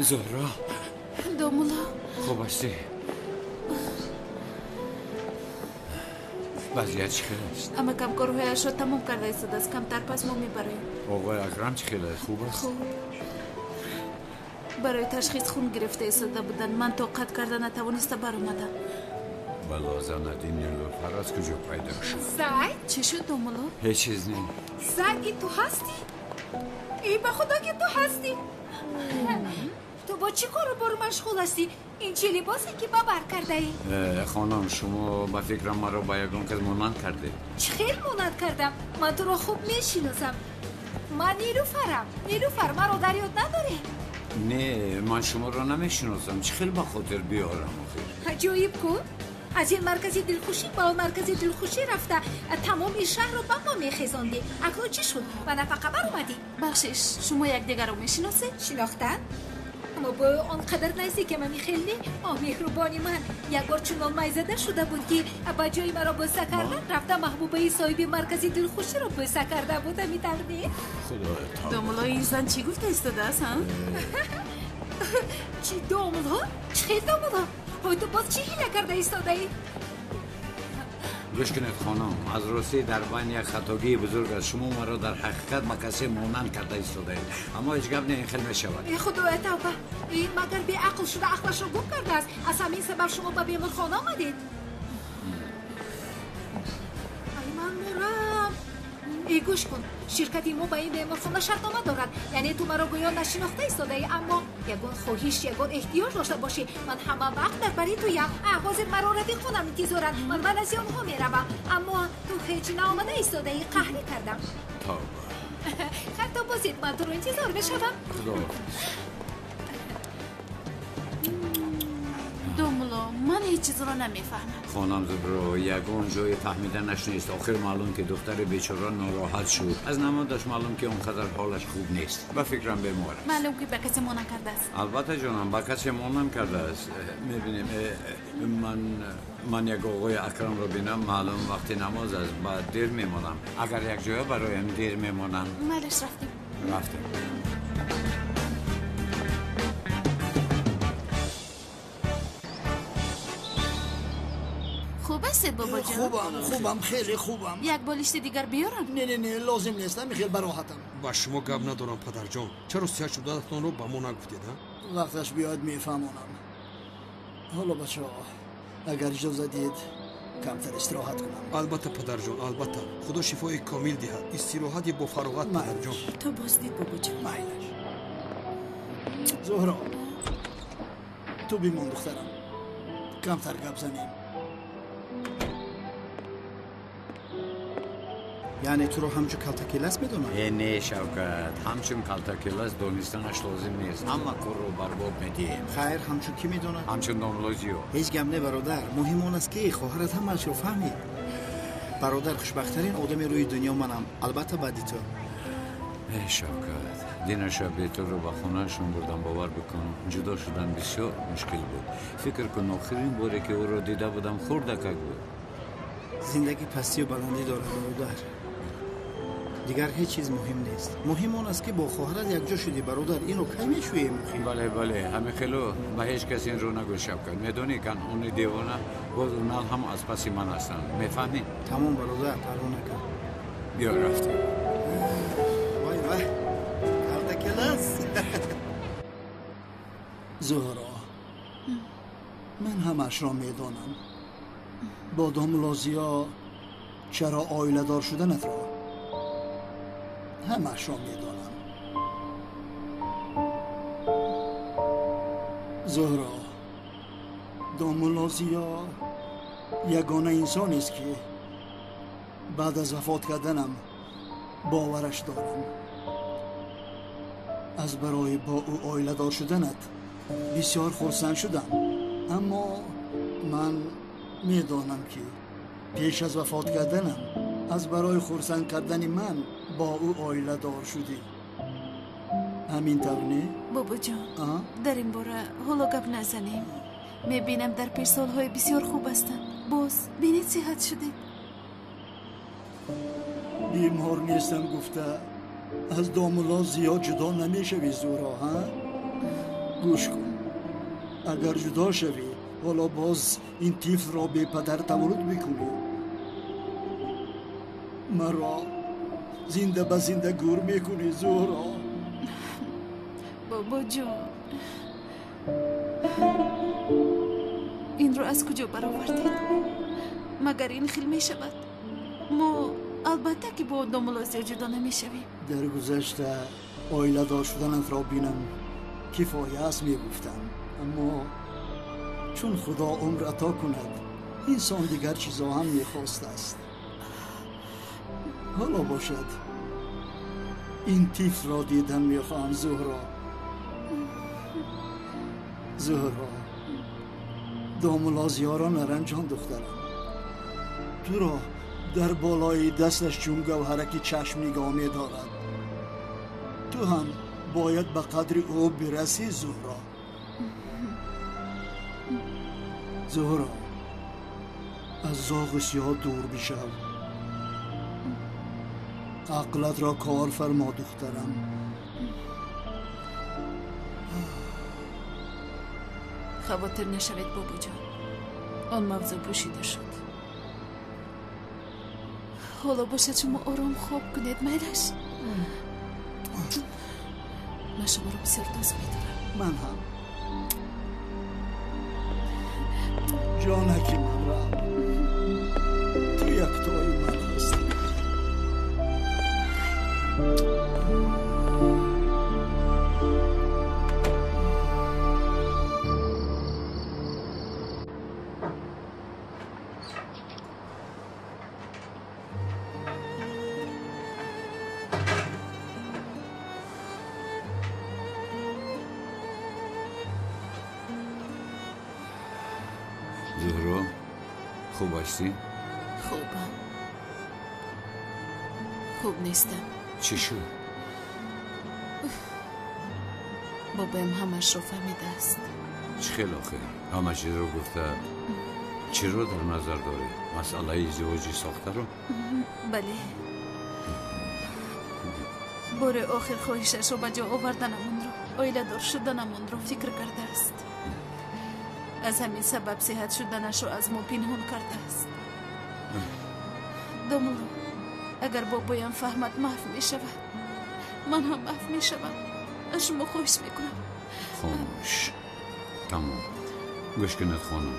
Зуҳро. Домулло. Хуб ҳастӣ? Вазъият чӣ хел аст? Амакам корҳояшро тамом карда истодааст. Камтар пас мо мебароем. Оғои Акрам чӣ хел аст? Хуб аст? Хуб. Барои ташхис хун гирифта истода буданд. Ман тоқат карда натавониста баромадам. Бало занад, ин Нилуфар аз куҷо пайдо шуд? Зайд? Чӣ шуд, домулло? Ҳеҷ чиз не. Зайд, ин ту ҳастӣ? Эй, ба худо ки ту ҳастӣ! Ту бо чӣ кору бору машғул ҳастӣ? Ин чӣ либосе ки ба бар кардаӣ? Хонум, шумо ба фикрам маро ба ягон кас монанд кардед. Чӣ хел монанд кардам? Ман туро хуб мешиносам. Ман Нилуфарам. Нилуфар, маро дар ёд надорӣ? Не, ман шуморо намешиносам. Чӣ хел ба хотир биёрам охир? Аҷоиб ку? Аз ин маркази дилхушӣ ба он маркази дилхушӣ рафта тамоми шаҳрро ба мо мехезондӣ. Акнун чӣ шуд? Ба нафақа баромадӣ? Бахшиш, шумо якдигарро мешиносед? Шинохтан? Аммо бо он қадар наздикам ами хел не. О, меҳрубони ман, як бор чунон майзада шуда буд ки ба ҷои маро бӯса кардан рафта маҳбубаи соҳиби маркази дилхуширо бӯса карда буд. Ами тавр не? Худоё тавба. Домулло, ин зан чӣ гуфта истодааст, ҳа? Чӣ домулло? Чӣ хел домулло? Ҳой, ту боз чӣ ҳила карда истодаӣ? Гӯш кунед хонум, аз ростӣ дар байн як хатогии бузург аст. Шумо маро дар ҳақиқат ба касе монанд карда истодаед. Аммо ҳеҷ гап не, ин хел мешавад. Э, худоя тавба, ин магар беақл шуда ақлашро гум кардааст? Аз ҳамин сабаб шумо ба беморхона омадед? Ай, ман мурам. Э, гӯш кун, ширкати мо ба ин беморхона шартнома дорад. Яъне ту маро гӯё нашинохта истодаӣ, аммо ягон хоҳиш, ягон эҳтиёҷ дошта бошӣ, ман ҳама вақт дар бари туям. Ҳозир маро рафиқонам интизоранд, ман ба назди онҳо меравам. Аммо ту ҳеҷ наомада истодаӣ, қаҳрӣ кардам. Тавба. Хайр, то бозид, ман туро интизор мешавам. Худоҳофиз. Домулло, ман ҳеҷ чизро намефаҳмад. Хонам Зуҳро, ягон ҷои фаҳмиданаш нест. Охир маълум ки духтари бечора нороҳат шуд. Аз намодаш маълум ки он қадар ҳолаш хуб нест. Ба фикрам бемор аст. Маълум ки ба касе монанд кардааст. Албатта ҷонам, ба касе монанд кардааст. Мебинем, ман як оғои Акрамро бинам, маълум вақти намоз аст, баъд дер мемонам. Агар як ҷоя бароям дер мемонам. Майлаш, рафтем. Рафтем. Хуб ҳастед, бобоҷон? Хубам, хубам, хеле хубам. Як болишти дигар биёрам? Не, не, не, лозим нест, ҳамин хел бароҳатам. Ба шумо гап надорам, падарҷон. Чаро сиҳат шуданатонро ба мо нагуфтед, а? Вақташ биёяд мефаҳмонам. Ҳоло бачаҳо, агар иҷоза диҳед, камтар истироҳат кунам. Албатта, падарҷон, албатта. Худо шифои комил диҳад. Истироҳати бо фароғат, падарҷон. То боздид, бобоҷон. Майлаш. Зуҳро, ту бимон, духтарам. Камтар гап занем. Яъне туро ҳамчун калтакелас медонам? Э, не, Шавкат, ҳамчун калтакелас донистанаш лозим нест. Ҳама корро барбод медиҳем. Хайр, ҳамчун кӣ медонад? Ҳамчун домлозиё. Ҳеҷ гап не, бародар. Муҳим он аст, ки хоҳарат ҳамаашро фаҳмид. Бародар, хушбахттарин одами рӯи дунё манам, албатта баъди ту. Э, Шавкат, дина шаб бетурро ба хонаашон бурдам, бовар бикун, ҷудо шудан бисёр мушкил буд. Фикр кун, охирин боре ки ӯро дида будам, хурдакак буд. Зиндагӣ пастию баландӣ дорад, бародар. Дигар ҳеҷ чиз муҳим нест. Муҳим он аст, ки бо хоҳарат якҷо шудӣ, бародар. Инро кай мешӯем? Бале, бале, ҳамин хело ба ҳеҷ кас инро нагӯ, Шавкат. Медонӣ, канъони девона боз унал ҳам аз паси ман ҳастанд. Мефаҳмӣ? Тамом, бародар, парво накун. Биё, рафтем. Вай, вай, калтакелас. Зуҳро, ман ҳамаашро медонам. Бо домлозиё чаро оиладор шуданатро ҳамаашро медонам. Зуҳро, домулозиё ягона инсонест, ки баъд аз вафот карданам бовараш дорам. Аз барои бо ӯ оиладор шуданат бисёр хурсанд шудам, аммо ман медонам, ки пеш аз вафот карданам аз барои хурсанд кардани ман бо ӯ оиладор шудӣ. Ҳамин тавр, не? Бобоҷон, дар ин бора ҳоло гап назанем. Мебинам, дар пеш солҳои бисёр хуб ҳастанд. Боз бинед, сиҳат шудед. Бемор нестам гуфта аз домулло зиёд ҷудо намешавӣ, Зуҳро, ҳа? Гӯш кун, агар ҷудо шавӣ, ҳоло боз ин тифлро бепадар таваллуд мекунӣ. Маро зинда ба зинда гур мекунӣ, Зуҳро. Бобоҷон, инро аз куҷо баровардед? Магар ин хел мешавад? Мо албатта ки бо домулло зиёд ҷудо намешавем. Дар гузашта оиладор шуданатро бинам кифоя аст мегуфтам, аммо чун худо умр ато кунад, инсон дигар чизо ҳам мехостааст. Ҳоло бошад, ин тифлро дидан мехоҳам, Зуҳро. Зуҳро, домулозиёро наранҷон, духтарам. Туро дар болои дасташ чун гавҳараки чашм нигоҳ медорад. Ту ҳам бояд ба қадри ӯ бирасӣ, Зуҳро. Зуҳро, аз зоғу сиёҳ дур бишав. Ақлатро кор фармо, духтарам. Хавотир нашавед, бобоҷон. Он мавзӯъ пӯшида шуд. Ҳоло бошад, шумо ором хоб кунед, майлаш? Ман шуморо бисёр дӯст медорам. Ман ҳам. Ҷонаки ман рам, ту яктои ман ҳастӣ. Зуҳро, хуб ҳастӣ? Хубам. Хуб нестам. Чӣ шуд? Бобоям ҳамашро фаҳмидааст. Чӣ хел охир? Ҳама чизро гуфта чиро дар назар дорӣ? Масъалаи издивоҷи сохтаро? Бале. Бори охир хоҳишашро ба ҷо оварданамонро, оиладор шуданамонро фикр кардааст. Аз ҳамин сабаб сиҳат шуданашро аз мо пинҳон кардааст. Домулло, агар бобоям фаҳмад, маҳв мешавад. Ман ҳам маҳв мешавам. Аз шумо хоҳиш мекунам. Хомӯш. Тамом. Гӯш кунед, хонум.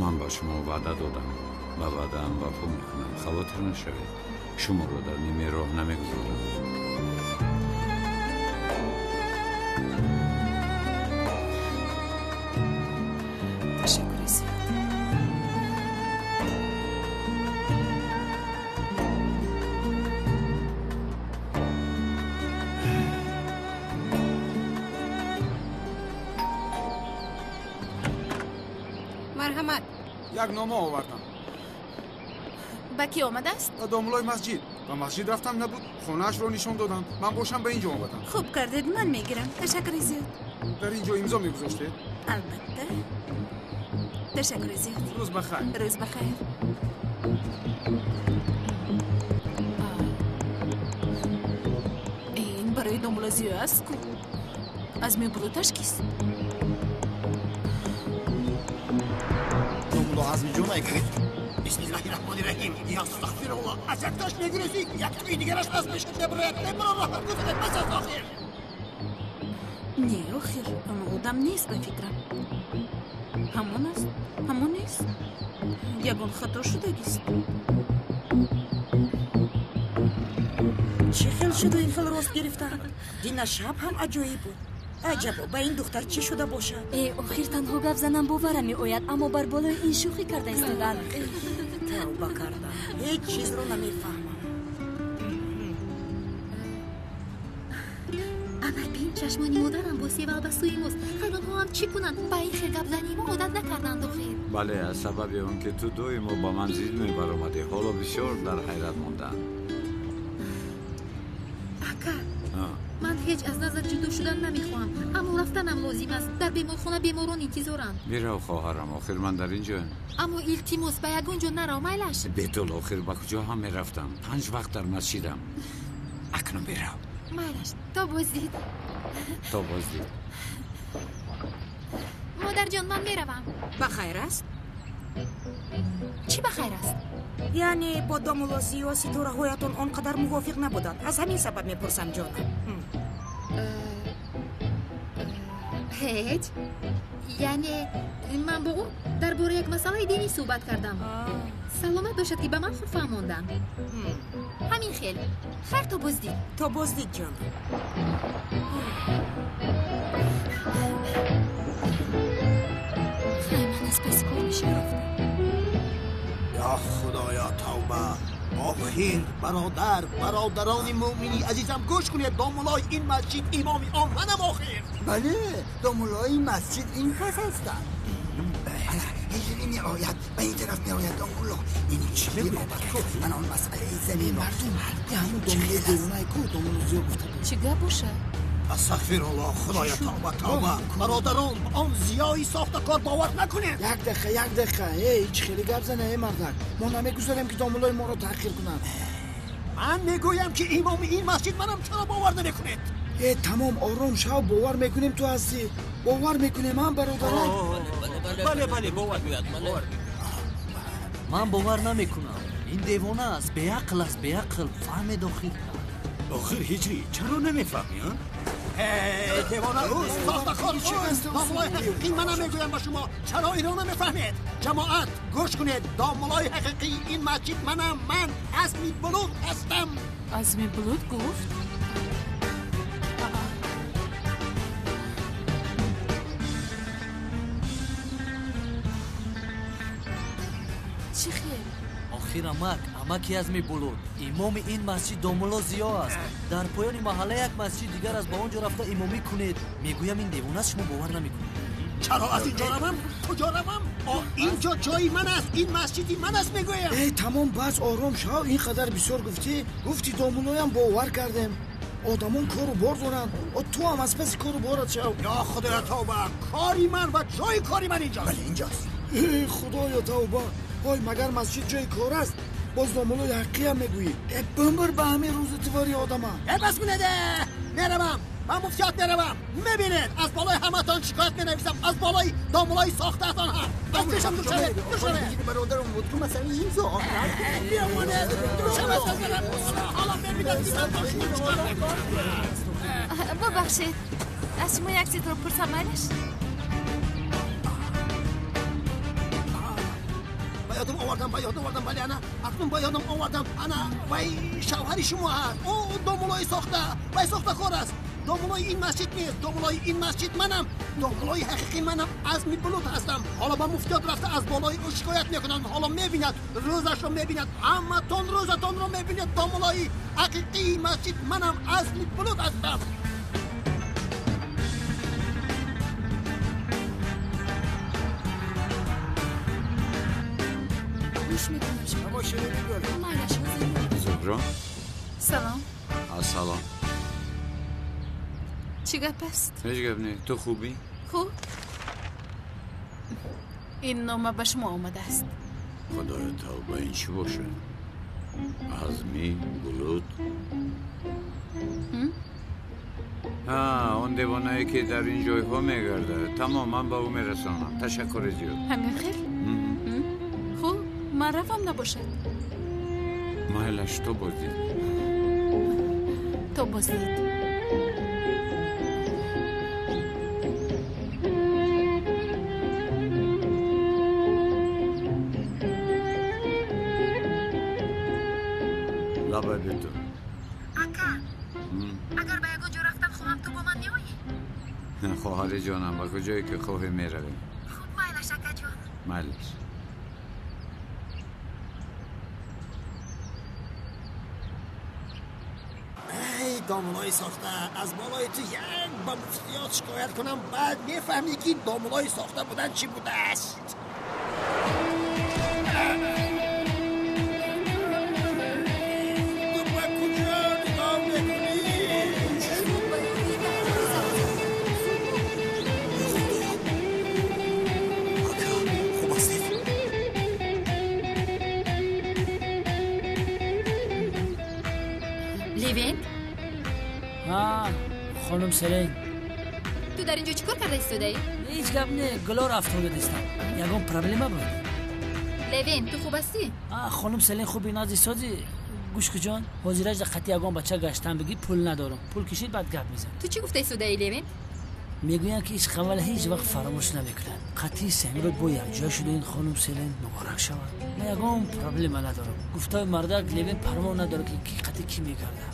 Ман ба шумо ваъда додам. Ба ваъдаам вафо мекунам. Хавотир нашавед. Шуморо дар нимаи роҳ намегузорам. Ташаккури зиёд. Марҳамат. Як нома овардам. Ба кӣ омадааст? Ба домулои масҷид. Ба масҷид рафтам, набуд. Хонаашро нишон додам. Ман бошам ба ин ҷо омадам. Хуб кардед, ман мегирам. Ташаккури зиёд. Дар ин ҷо имзо мегузоштед? Албатта. Ташаккури зиёд. Рӯз ба хайр. Рӯз ба хайр. Ин барои домула Зиё аст ку? Аз мебуруташ кист? Домуло Азмиҷон айку? Бисмиллаҳи раҳмони раҳим. Я астағфируллоҳ. Аз якташ мегурезӣ, як тӯи дигараш аз мешад мебарояд. Маро роҳат гузоред, бас аст охир. Не, охир, он одам нест ба фикрам. Ҳамон аст, ҳамон нест. Ягон хато шудагист. Чӣ хел шуду ин хел рост гирифтан? Дина шаб ҳам аҷоиб буд. Аҷабо, ба ин духтар чӣ шуда бошад? Э, охир танҳо гап занам боварам меояд, аммо бар болои ин шӯхӣ карда истодан. Тавба кардам, ҳеҷ чизро намефаҳмам. Ана бин, чашмони модарам бо севал ба сӯи мост. Хайр, онҳо ҳам чӣ кунанд? Ба ин хел гапзании мо одат накарданд охир. Бале, аз сабаби он ки ту доимо ба ман зид мебаромадӣ, ҳоло бисёр дар ҳайрат мондаам. Ака, ман ҳеҷ аз назар ҷудо шудан намехоҳам, аммо рафтанам лозим аст. Дар беморхона беморон интизоранд. Бирав, хоҳарам, охир ман дар ин ҷоям. Аммо илтимос, ба ягон ҷо нарав, майлаш. Бетул, охир ба куҷо ҳам мерафтам? 5 вақт дар масҷидам. Акнун бирав. Майлаш, то боздид. То боздид. Модарҷон, ман меравам. Ба хайр аст? Чӣ ба хайр аст? Яъне бо домулло Зиё ситораҳоятон он қадар мувофиқ набуданд. Аз ҳамин сабаб мепурсам, ҷонам. Ҳеҷ. Яъне ман бо ӯ дар бораи як масъалаи динӣ суҳбат кардам. Саломат бошад, ки ба ман хуб фаҳмонданд. Ҳамин хел. Хайр, то боздид. То боздид, ҷонам. Хай, ман аз паси кор мешавам. Я худоё, тавба. Охир, бародар, бародарони муъмини азизам, гӯш кунед. Домулои ин масҷид имоми он манам охир. Бале, домулои масҷид ин кас ҳастанд. Ҳиҷрӣ меояд, ба ин тараф меояд домулло. Ин чӣ мегӯяд? Ман он масъалаи замин мардум, ҳамун домуллои девонае ку домулло Зиё гуфта буд. Чӣ гап бошад? Астағфируллоҳ, худоё, тавба, тавба. Бародарон, он Зиёи сохтакор бовар накунед. Як дақиқа, як дақиқа. Эй, чӣ хеле гап зана, эй мардак. Мо намегузорем ки домуллои моро таҳқир кунанд. Ман мегӯям ки имоми ин масҷид манам, чаро бовар намекунед? Э, тамом, ором шав, бовар мекунем ту ҳастӣ. Бовар мекунем, ҳам бародарон. Бале, бале, бовар мекунем. Ман бовар намекунам. Ин девона аст, беақл аст, беақл. Фаҳмед охир. Охир ҳиҷрӣ, чаро намефаҳмӣ, а? Эй, девона ӯст, сохтакор ӯст. Домуллои ҳақиқӣ манам мегӯям ба шумо. Чаро инро намефаҳмед? Ҷамоат, гӯш кунед. Домуллои ҳақиқии ин масҷид манам. Ман Азми Булуд ҳастам. Азми Булуд гуфт? Чӣ хел? Охир амак, амаки Азми Булуд. Имоми ин масҷид домулло Зиё аст. Дар поёни маҳалла як масҷид дигар аст, ба он ҷо рафта имомӣ кунед. Мегӯям ин девона аст, шумо бовар намекунед. Чаро аз инҷо равам? Куҷо равам? Инҷо ҷои ман аст, ин масҷиди ман аст, мегӯям. Эй, тамом, бас, ором шав. Ин қадар бисёр гуфтӣ. Гуфти домулоям бовар кардем. Одамон кору бор доранд. Ту ҳам аз паси кору борат шав. Ё худоё тавба, кори ман ва ҷои кори ман инҷост. Бале, инҷост. Эй худоё тавба, ой, магар масҷид ҷои кор аст? Боз домулои ҳаққиям мегӯӣ. Э, бимир ба ҳамин рӯзи тивори одама. Э, бас кунед, меравам, ба муфтиёт меравам. Мебинед, аз болои ҳаматон шикоят менависам, аз болои домулои сохтаатон ҳам. Аз пешам дур шавед, дур шавед. Бародарам, ту масъалаи имзо. Биёмонед, дур шавед аз барам. Ҳоло мебинед ки ман бо шумо чикор мекунам. Бубахшед, аз шумо як чизро пурсам, майлаш? Ба ёдам овардам, ба ёдам овардам, бале, ана акнун ба ёдам овардам. Ана вай шавҳари шумо ҳаст. Ӯ домулои сохта, вай сохтакор аст. Домулои ин масҷид нест, домулои ин масҷид манам, домулои ҳақиқӣ манам, Азми Булут ҳастам. Ҳоло ба муфтиёт рафта аз болои ӯ шикоят мекунам. Ҳоло мебинад, рӯзашро мебинад, ҳаматон рӯзатонро мебинед. Домулои ҳақиқии масҷид манам, Азми Булут ҳастам. Гӯш мекунам шумо. Майлаш, Зуҳро. Салом. Ассалом. Чӣ гап аст? Ҳеҷ гап не. Ту хубӣ? Хуб. Ин нома ба шумо омадааст. Худоё тавба, ин чӣ бошад? Азми Булут. Он девонае ки дар ин ҷойҳо мегардад. Тамом, ман ба ӯ мерасонам. Ташаккури зиёд. Ҳамин хел? Хуб, ман равам набошад. Майлаш, то боздид. То боздид. Лабай биту. Ака, агар ба ягон ҷо рафтан хоҳам, ту бо ман меоӣ? Хоҳари ҷонам, ба куҷое ки хоҳӣ меравем. Хуб, майлаш, акаҷон. Майлаш. Эй, домулои сохта, аз болои ту як ба муфтиёт шикоят кунам, баъд мефаҳмӣ ки домулои сохта будан чӣ будааст. Левент? Хонум Селен. Ту дар ин ҷо чӣ кор карда истодаӣ? Ҳеҷ гап не, гулор афтода дистам. Ягон проблема буд? Левент, ту хуб ҳастӣ? Хонум Селен, хуби назди созӣ. Гӯш куҷон, ҳозираш дар қати ягон бача гаштан бигӣ, пул надорам. Пул кишид, баъд гап мезанам. Ту чӣ гуфта истодаӣ, Левент? Мегӯянд ки ишқ аввал ҳеҷ вақт фаромӯш намекунад. Қатъи Самирот бо якҷоя шудаин хонум Селен муборак шавад. Ман ягон проблема надорам. Гуфтаи мардак Левен парво надорад ки қатъи кӣ мегардад.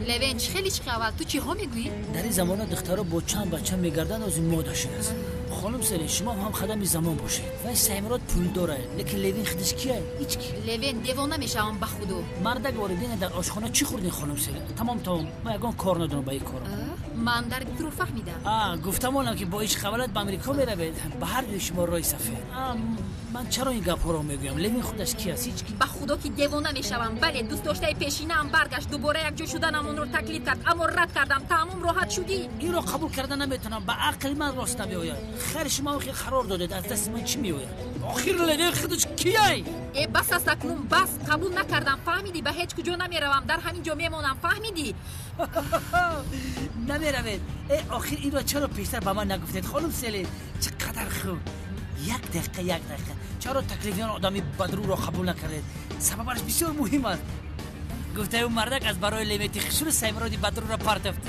Левен, чӣ хеле ишқи аввал? Ту чиҳо мегӯӣ? Дар ин замона духтаро бо чанд бача мегарданд, ози мода шудааст. Хонум Селен, шумо ҳам хадами замон бошед. Вай Саймирод пул дорад, лекин Левин худаш кия? Ҳеҷ ки. Левен, девона мешавам ба худо. Мардак воридина дар ошхона чӣ хӯрдин, хонум Селен? Тамом, тамом, ман ягон кор надорам ба ин корам. Ман дарди туро фаҳмидам. Гуфтам онам ки бо ишқ аввалат ба Амрико меравед. Ба ҳар дуи шумо роҳи сафед. Ман чаро ин гапҳоро мегӯям? Левин худаш ки аст? Ҳеҷ ки. Ба худо ки девона мешавам. Бале, дӯстдоштаи пешинаам баргашт, дубора якҷо шуданамонро таклиф кард, аммо рад кардам. Тамом, роҳат шудӣ? Инро қабул карда наметавонам. Ба ақли ман рост намеояд. Хайр, шумо охир қарор додед, аз дасти ман чӣ меояд? Охир Левин худаш кияй? Э, бас аст акнун, бас. Қабул накардам, фаҳмидӣ? Ба ҳеҷ куҷо намеравам, дар ҳамин ҷо мемонам, фаҳмидӣ? Намеравед. Э, охир инро чаро пештар ба ман нагуфтед, хонум Селен? Чӣ қадар хуб. Як дақиқа, як дақиқа. Чаро таклифи он одами бадрӯро қабул накардед? Сабабаш бисёр муҳим аст. Гуфтаи ӯ мардак аз барои Левети хушрӯ Саймироди бадрӯро партофт.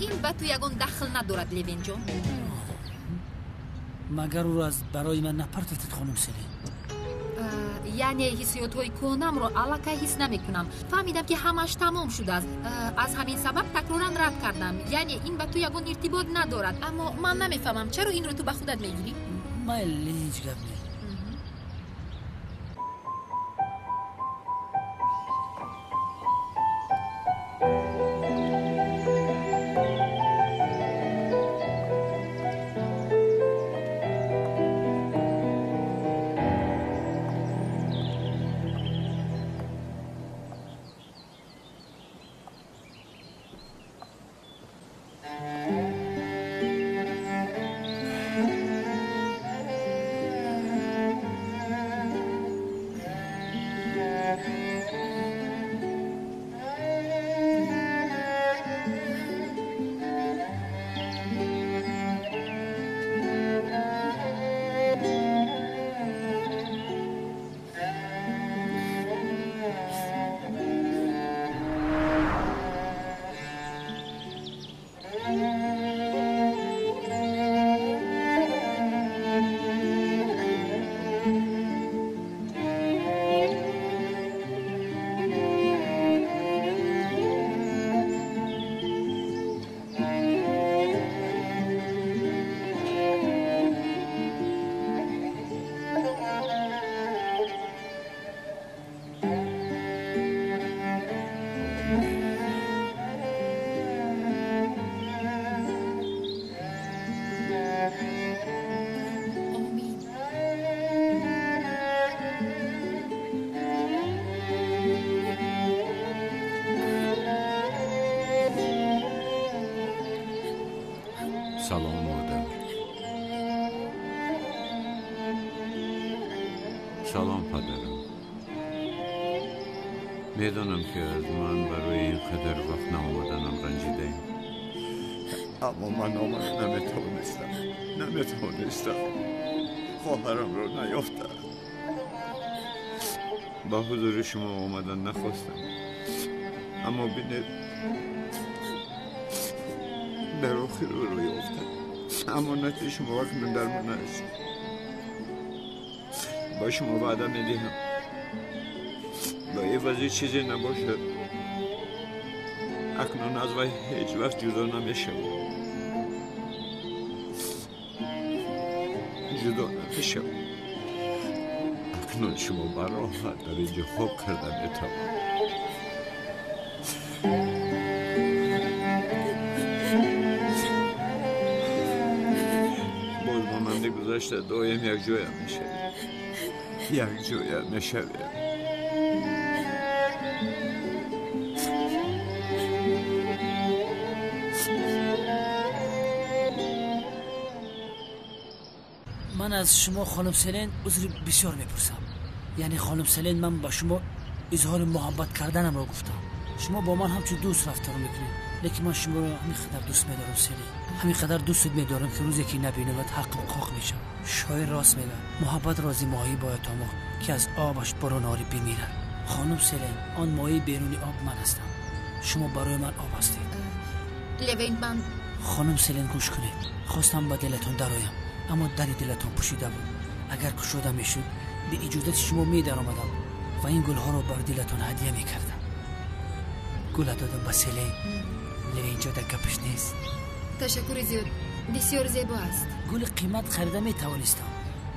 Ин ба ту ягон дахл надорад, Левенҷон. Магар ӯро аз барои ман напартофтед, хонум Селен? Яъне ҳиссиётҳои кӯҳнамро аллакай ҳис намекунам. Фаҳмидам, ки ҳамааш тамом шудааст. Аз ҳамин сабаб такроран рад кардам. Яъне ин ба ту ягон иртибот надорад. Аммо ман намефаҳмам, чаро инро ту ба худат мегирӣ? Майли, ҳеҷ гап не. Салом, модар. Салом, падарам. Медонам, ки аз ман барои ин қадар вақт наомаданам ранҷидаем, аммо ман омада наметавонистам, наметавонистам. Хоҳарамро наёфтам. Ба ҳузури шумо омадан нахостам, аммо бинед, дар охир ӯро ёфтам. Амонати шумо акнун дар ман аст. Ба шумо ваъда медиҳам, ба ивази чизе набошад, акнун аз вай ҳеҷ вақт ҷудо намешавам, ҷудо намешавам. Акнун шумо бароҳат дар инҷо хоб карда метавонед. Боз монанди гузашта доим якҷоя мешавем, якҷоя мешавем. Ман аз шумо, хонум Селен, узри бисёр мепурсам. Яъне, хонум Селен, ман ба шумо изҳори муҳаббат карданамро гуфтам. Шумо бо ман ҳамчун дӯст рафтор мекунед, лекин ман шуморо ҳамин қадар дӯст медорам, Селен, ҳамин қадар дӯстат медорам, ки рӯзе ки набинамад, ҳаққам қоқ мешавад. Шоир рост мегӯяд: муҳаббат рози моҳӣ бояд омӯхт, ки аз обаш берун ори бимирад. Хонум Селен, он моҳии беруни об ман ҳастам, шумо барои ман об ҳастед. Левент, ман Хонум Селен, гӯш кунед. Хостам ба дилатон дароям, аммо дари дилатон пӯшида буд. Агар кушода мешуд, бе иҷозати шумо медаромадам ва ин гулҳоро бар дилатон ҳадя мекардам. Гула додам ба Селен. Левенҷо дар гапаш нест. Ташаккури зиёд, бисёр зебо аст. Гули қимат харида метавонистам,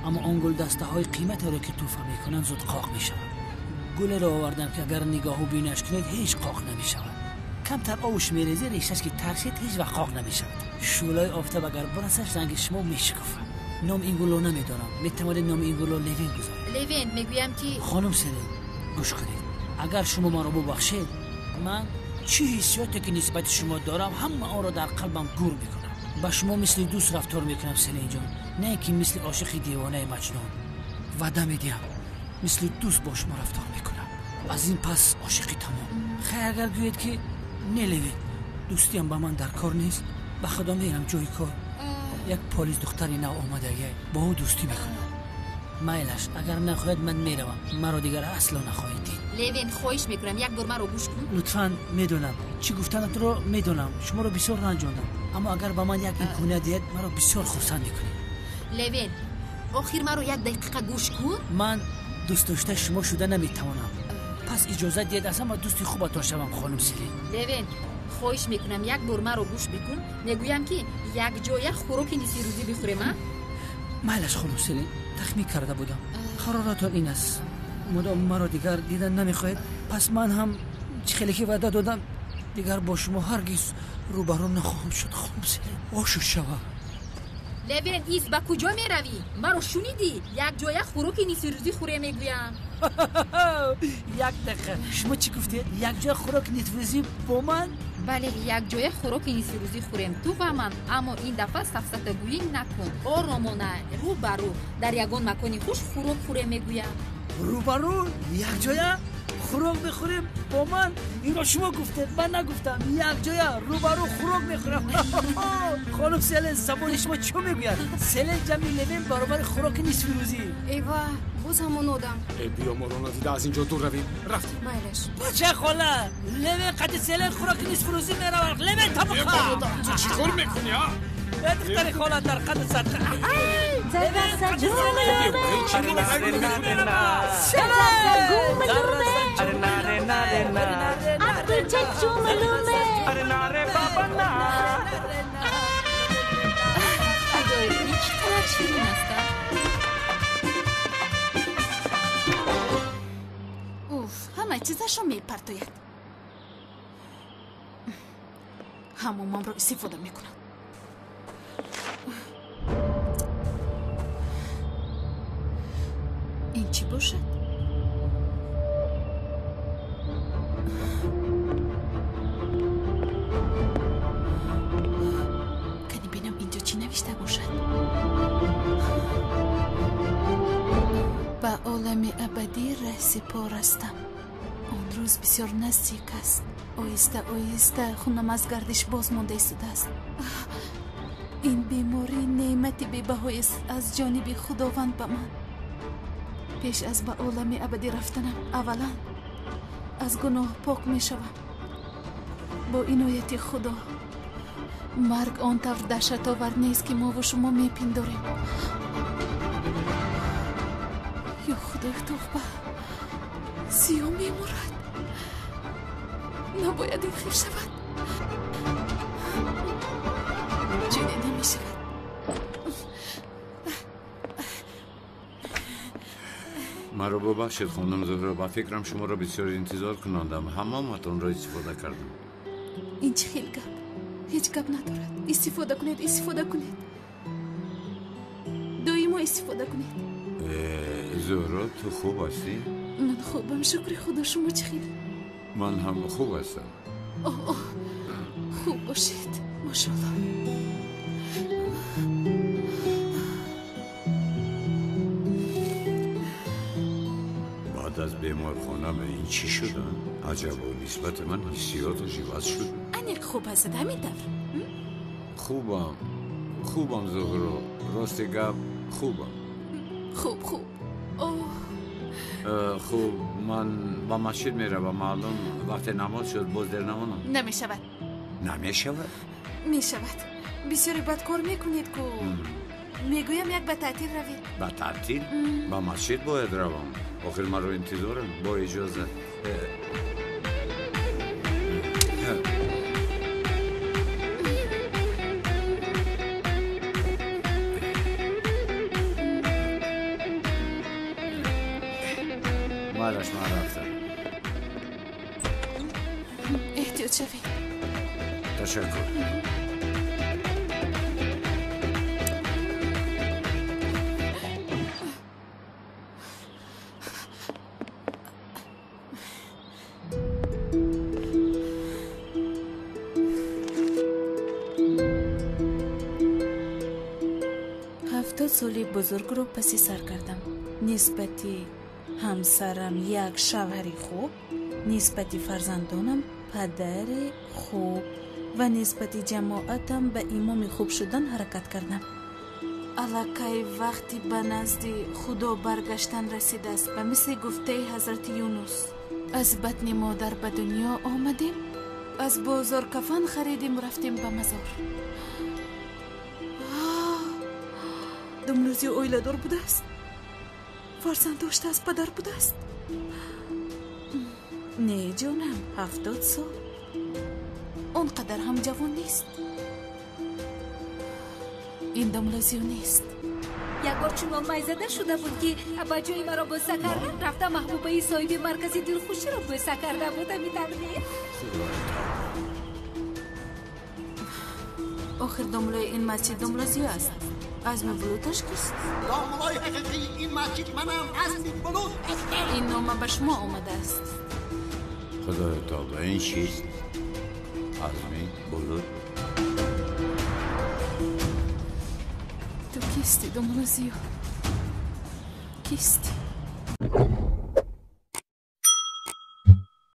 аммо он гулдастаҳои қиматеро, ки тӯҳфа мекунанд, зуд қоқ мешавад. Гулеро овардам, ки агар нигоҳу бинаш кунед, ҳеҷ қоқ намешавад. Камтар овуш мерезӣ, решаш ки таршед, ҳеҷ вақт қоқ намешавад. Шӯълаи офтоб агар бирасаш, ранги шумо мешикуфад. Ном ин гулро намедонам, метавонед номи ин гулро Левен гузоред. Левен, мегӯям ки Хонум Селен, гӯш кунед. Агар шумо маро бубахшед, ман чӣ ҳиссиёте ки нисбати шумо дорам, ҳама онро дар қалбам гур мекунам. Ба шумо мисли дӯст рафтор мекунам, Селенҷон, на ин ки мисли ошиқи девонаи маҷнун. Ваъда медиҳам, мисли дӯст бо шумо рафтор мекунам. Аз ин пас ошиқи тамом. Хайр, агар гӯед, ки не, Левен, дӯстиам ба ман дар кор нест, ба худо мерам ҷои кор. Як полис духтари нав омадагия, бо ӯ дӯстӣ мекунам. Майлаш, агар нахоҳед, ман меравам. Маро дигар асло нахоҳед дид. Левен, хоҳиш мекунам, як бор маро гӯш кун. Лутфан, медонам чӣ гуфтанатро, медонам, шуморо бисёр ранҷондам, аммо агар ба ман як имконият диҳед, маро бисёр хурсанд мекунед. Левен, охир маро як дақиқа гӯш кун. Ман дӯстдоштаи шумо шуда наметавонам. Пас иҷозат диҳед аз ҳама дӯсти хубатон шавам, хонум Селин. Левент, хоҳиш мекунам, як бор маро гӯш бикун. Мегӯям, ки якҷоя хӯроки нисфирӯзӣ бихӯрем, а? Майлаш, хонум Селин, тахмин карда будам. Қароратон ин аст. Мудом маро дигар дидан намехоҳед, пас ман ҳам чӣ хеле ки ваъда додам, дигар бо шумо ҳаргиз рӯбарӯ нахоҳам шуд, хонум Селин. Ошу шава. Левент, ис, ба куҷо меравӣ? Маро шунидӣ? Якҷоя хӯроки нисфирӯзӣ хӯре мегӯям. Як дақиқа, шумо чӣ гуфтед? Якҷоя хӯроки нисфирӯзӣ бо ман? Бале, якҷоя хӯроки нисфирӯзӣ хӯрем, ту ва ман. Аммо ин дафъа сафсатагӯӣ накун. Оромона, рӯ ба рӯ, дар ягон макони хуш хӯрок хӯре мегӯям. Рӯ ба рӯ, якҷоя хӯрок мехӯрем бо ман? Инро шумо гуфтед, ман нагуфтам. Якҷоя рӯ ба рӯ хӯрок мехӯрам. Хонум Селен, забони шумо чӣ мегӯяд? Селен ҷамъи Левен баробари хӯроки нисфирӯзӣ. Эва, боз ҳамон одам. Э, биё, моро надида аз ин ҷо дур равем. Рафтем. Майлаш. Бача хола, Левен қади Селен хӯроки нисфирӯзӣ меравад. Левен табуқа. Э, бародар, ту чӣ кор мекунӣ, а? Э, духтари хола дар қади садқа. Худоё, ин чӣ қадар ширин аст, а? Уф, ҳама чизашро мепартояд. Ҳамомамро истифода мекунад. Ин чӣ бошад? Кани бинам, инҷо чӣ навишта бошад? Ба олами абадӣ раҳсипор ҳастам. Он рӯз бисёр наздик аст. Оҳиста оҳиста хунам аз гардиш боз монда истодааст. Ин беморӣ неъмати бебаҳоест аз ҷониби Худованд ба ман. Пеш аз ба олами абадӣ рафтанам, аввалан аз гуноҳ пок мешавам. Бо инояти Худо марг он тавр даҳшатовар нест, ки мову шумо мепиндорем. Ё Худои тавба, Зиё мемурад. Набояд ин хел шавад. Чунин намешавад. Маро бубахшед, хонум Зуҳро, ба фикрам шуморо бисёр интизор кунондам. Ҳамоматонро истифода кардам. Ин чӣ хел гап? Ҳеҷ гап надорад. Истифода кунед, истифода кунед. Доимо истифода кунед. Зуҳро, ту хуб ҳастӣ? Ман хубам, шукри Худо. Шумо чӣ хел? Ман ҳам хуб ҳастам. Оҳ, оҳ, хуб бошед, машоаллоҳ. Баъд аз беморхона ба ин чӣ шудам? Аҷабо, нисбати ман ҳиссиёташ иваз шуд. Аниқ хуб ҳастед, ҳамин тавр? Хубам, хубам, Зуҳро, рости гап, хубам. Хуб, хуб. Оҳ. Хуб, ман ба масҷид меравам. Маълум вақте намоз шуд, боз дер намонам. Намешавад. Намешавад? Мешавад. Бисёре бад кор мекунед ку. Мегӯям, як ба таътил равед. Ба таътил? Ба масҷид бояд равам. Охир маро интизорам. Бо иҷоза. Майлаш, ман рафтам. Эҳтиёт шавед. Ташаккур. 70 соли бузургро паси сар кардам. Нисбати ҳамсарам як шавҳари хуб, нисбати фарзандонам падари хуб ва нисбати ҷамоатам ба имоми хуб шудан ҳаракат кардам. Аллакай вақти ба назди Худо баргаштан расидааст. Ба мисли гуфтаи ҳазрати Юнус, аз батни модар ба дунё омадем, аз бозор кафан харидем, рафтем ба мазор. Думлӯзи оиладор будааст. Фарзанд доштааст, падар будааст. Не, ҷонам, 70 сол. Он қадар ҳам ҷавон нест. Ин домла Зиё нест. Як бор чунон майзада шуда буд, ки ба ҷои маро бӯса кардан рафта маҳбубаи соҳиби маркази дилхуширо бӯса карда буд. Ҳамин. Охир домлои ин масҷид домла Зиё аст. Азми Булуташ кист? Домлои ҳақиқии ин масҷид манам, Азми Булут ҳастам. Ин нома ба шумо омадааст. Худоё тавба, ин чист? Азми Булут. Ту кисти, домла Зиё? Кисти?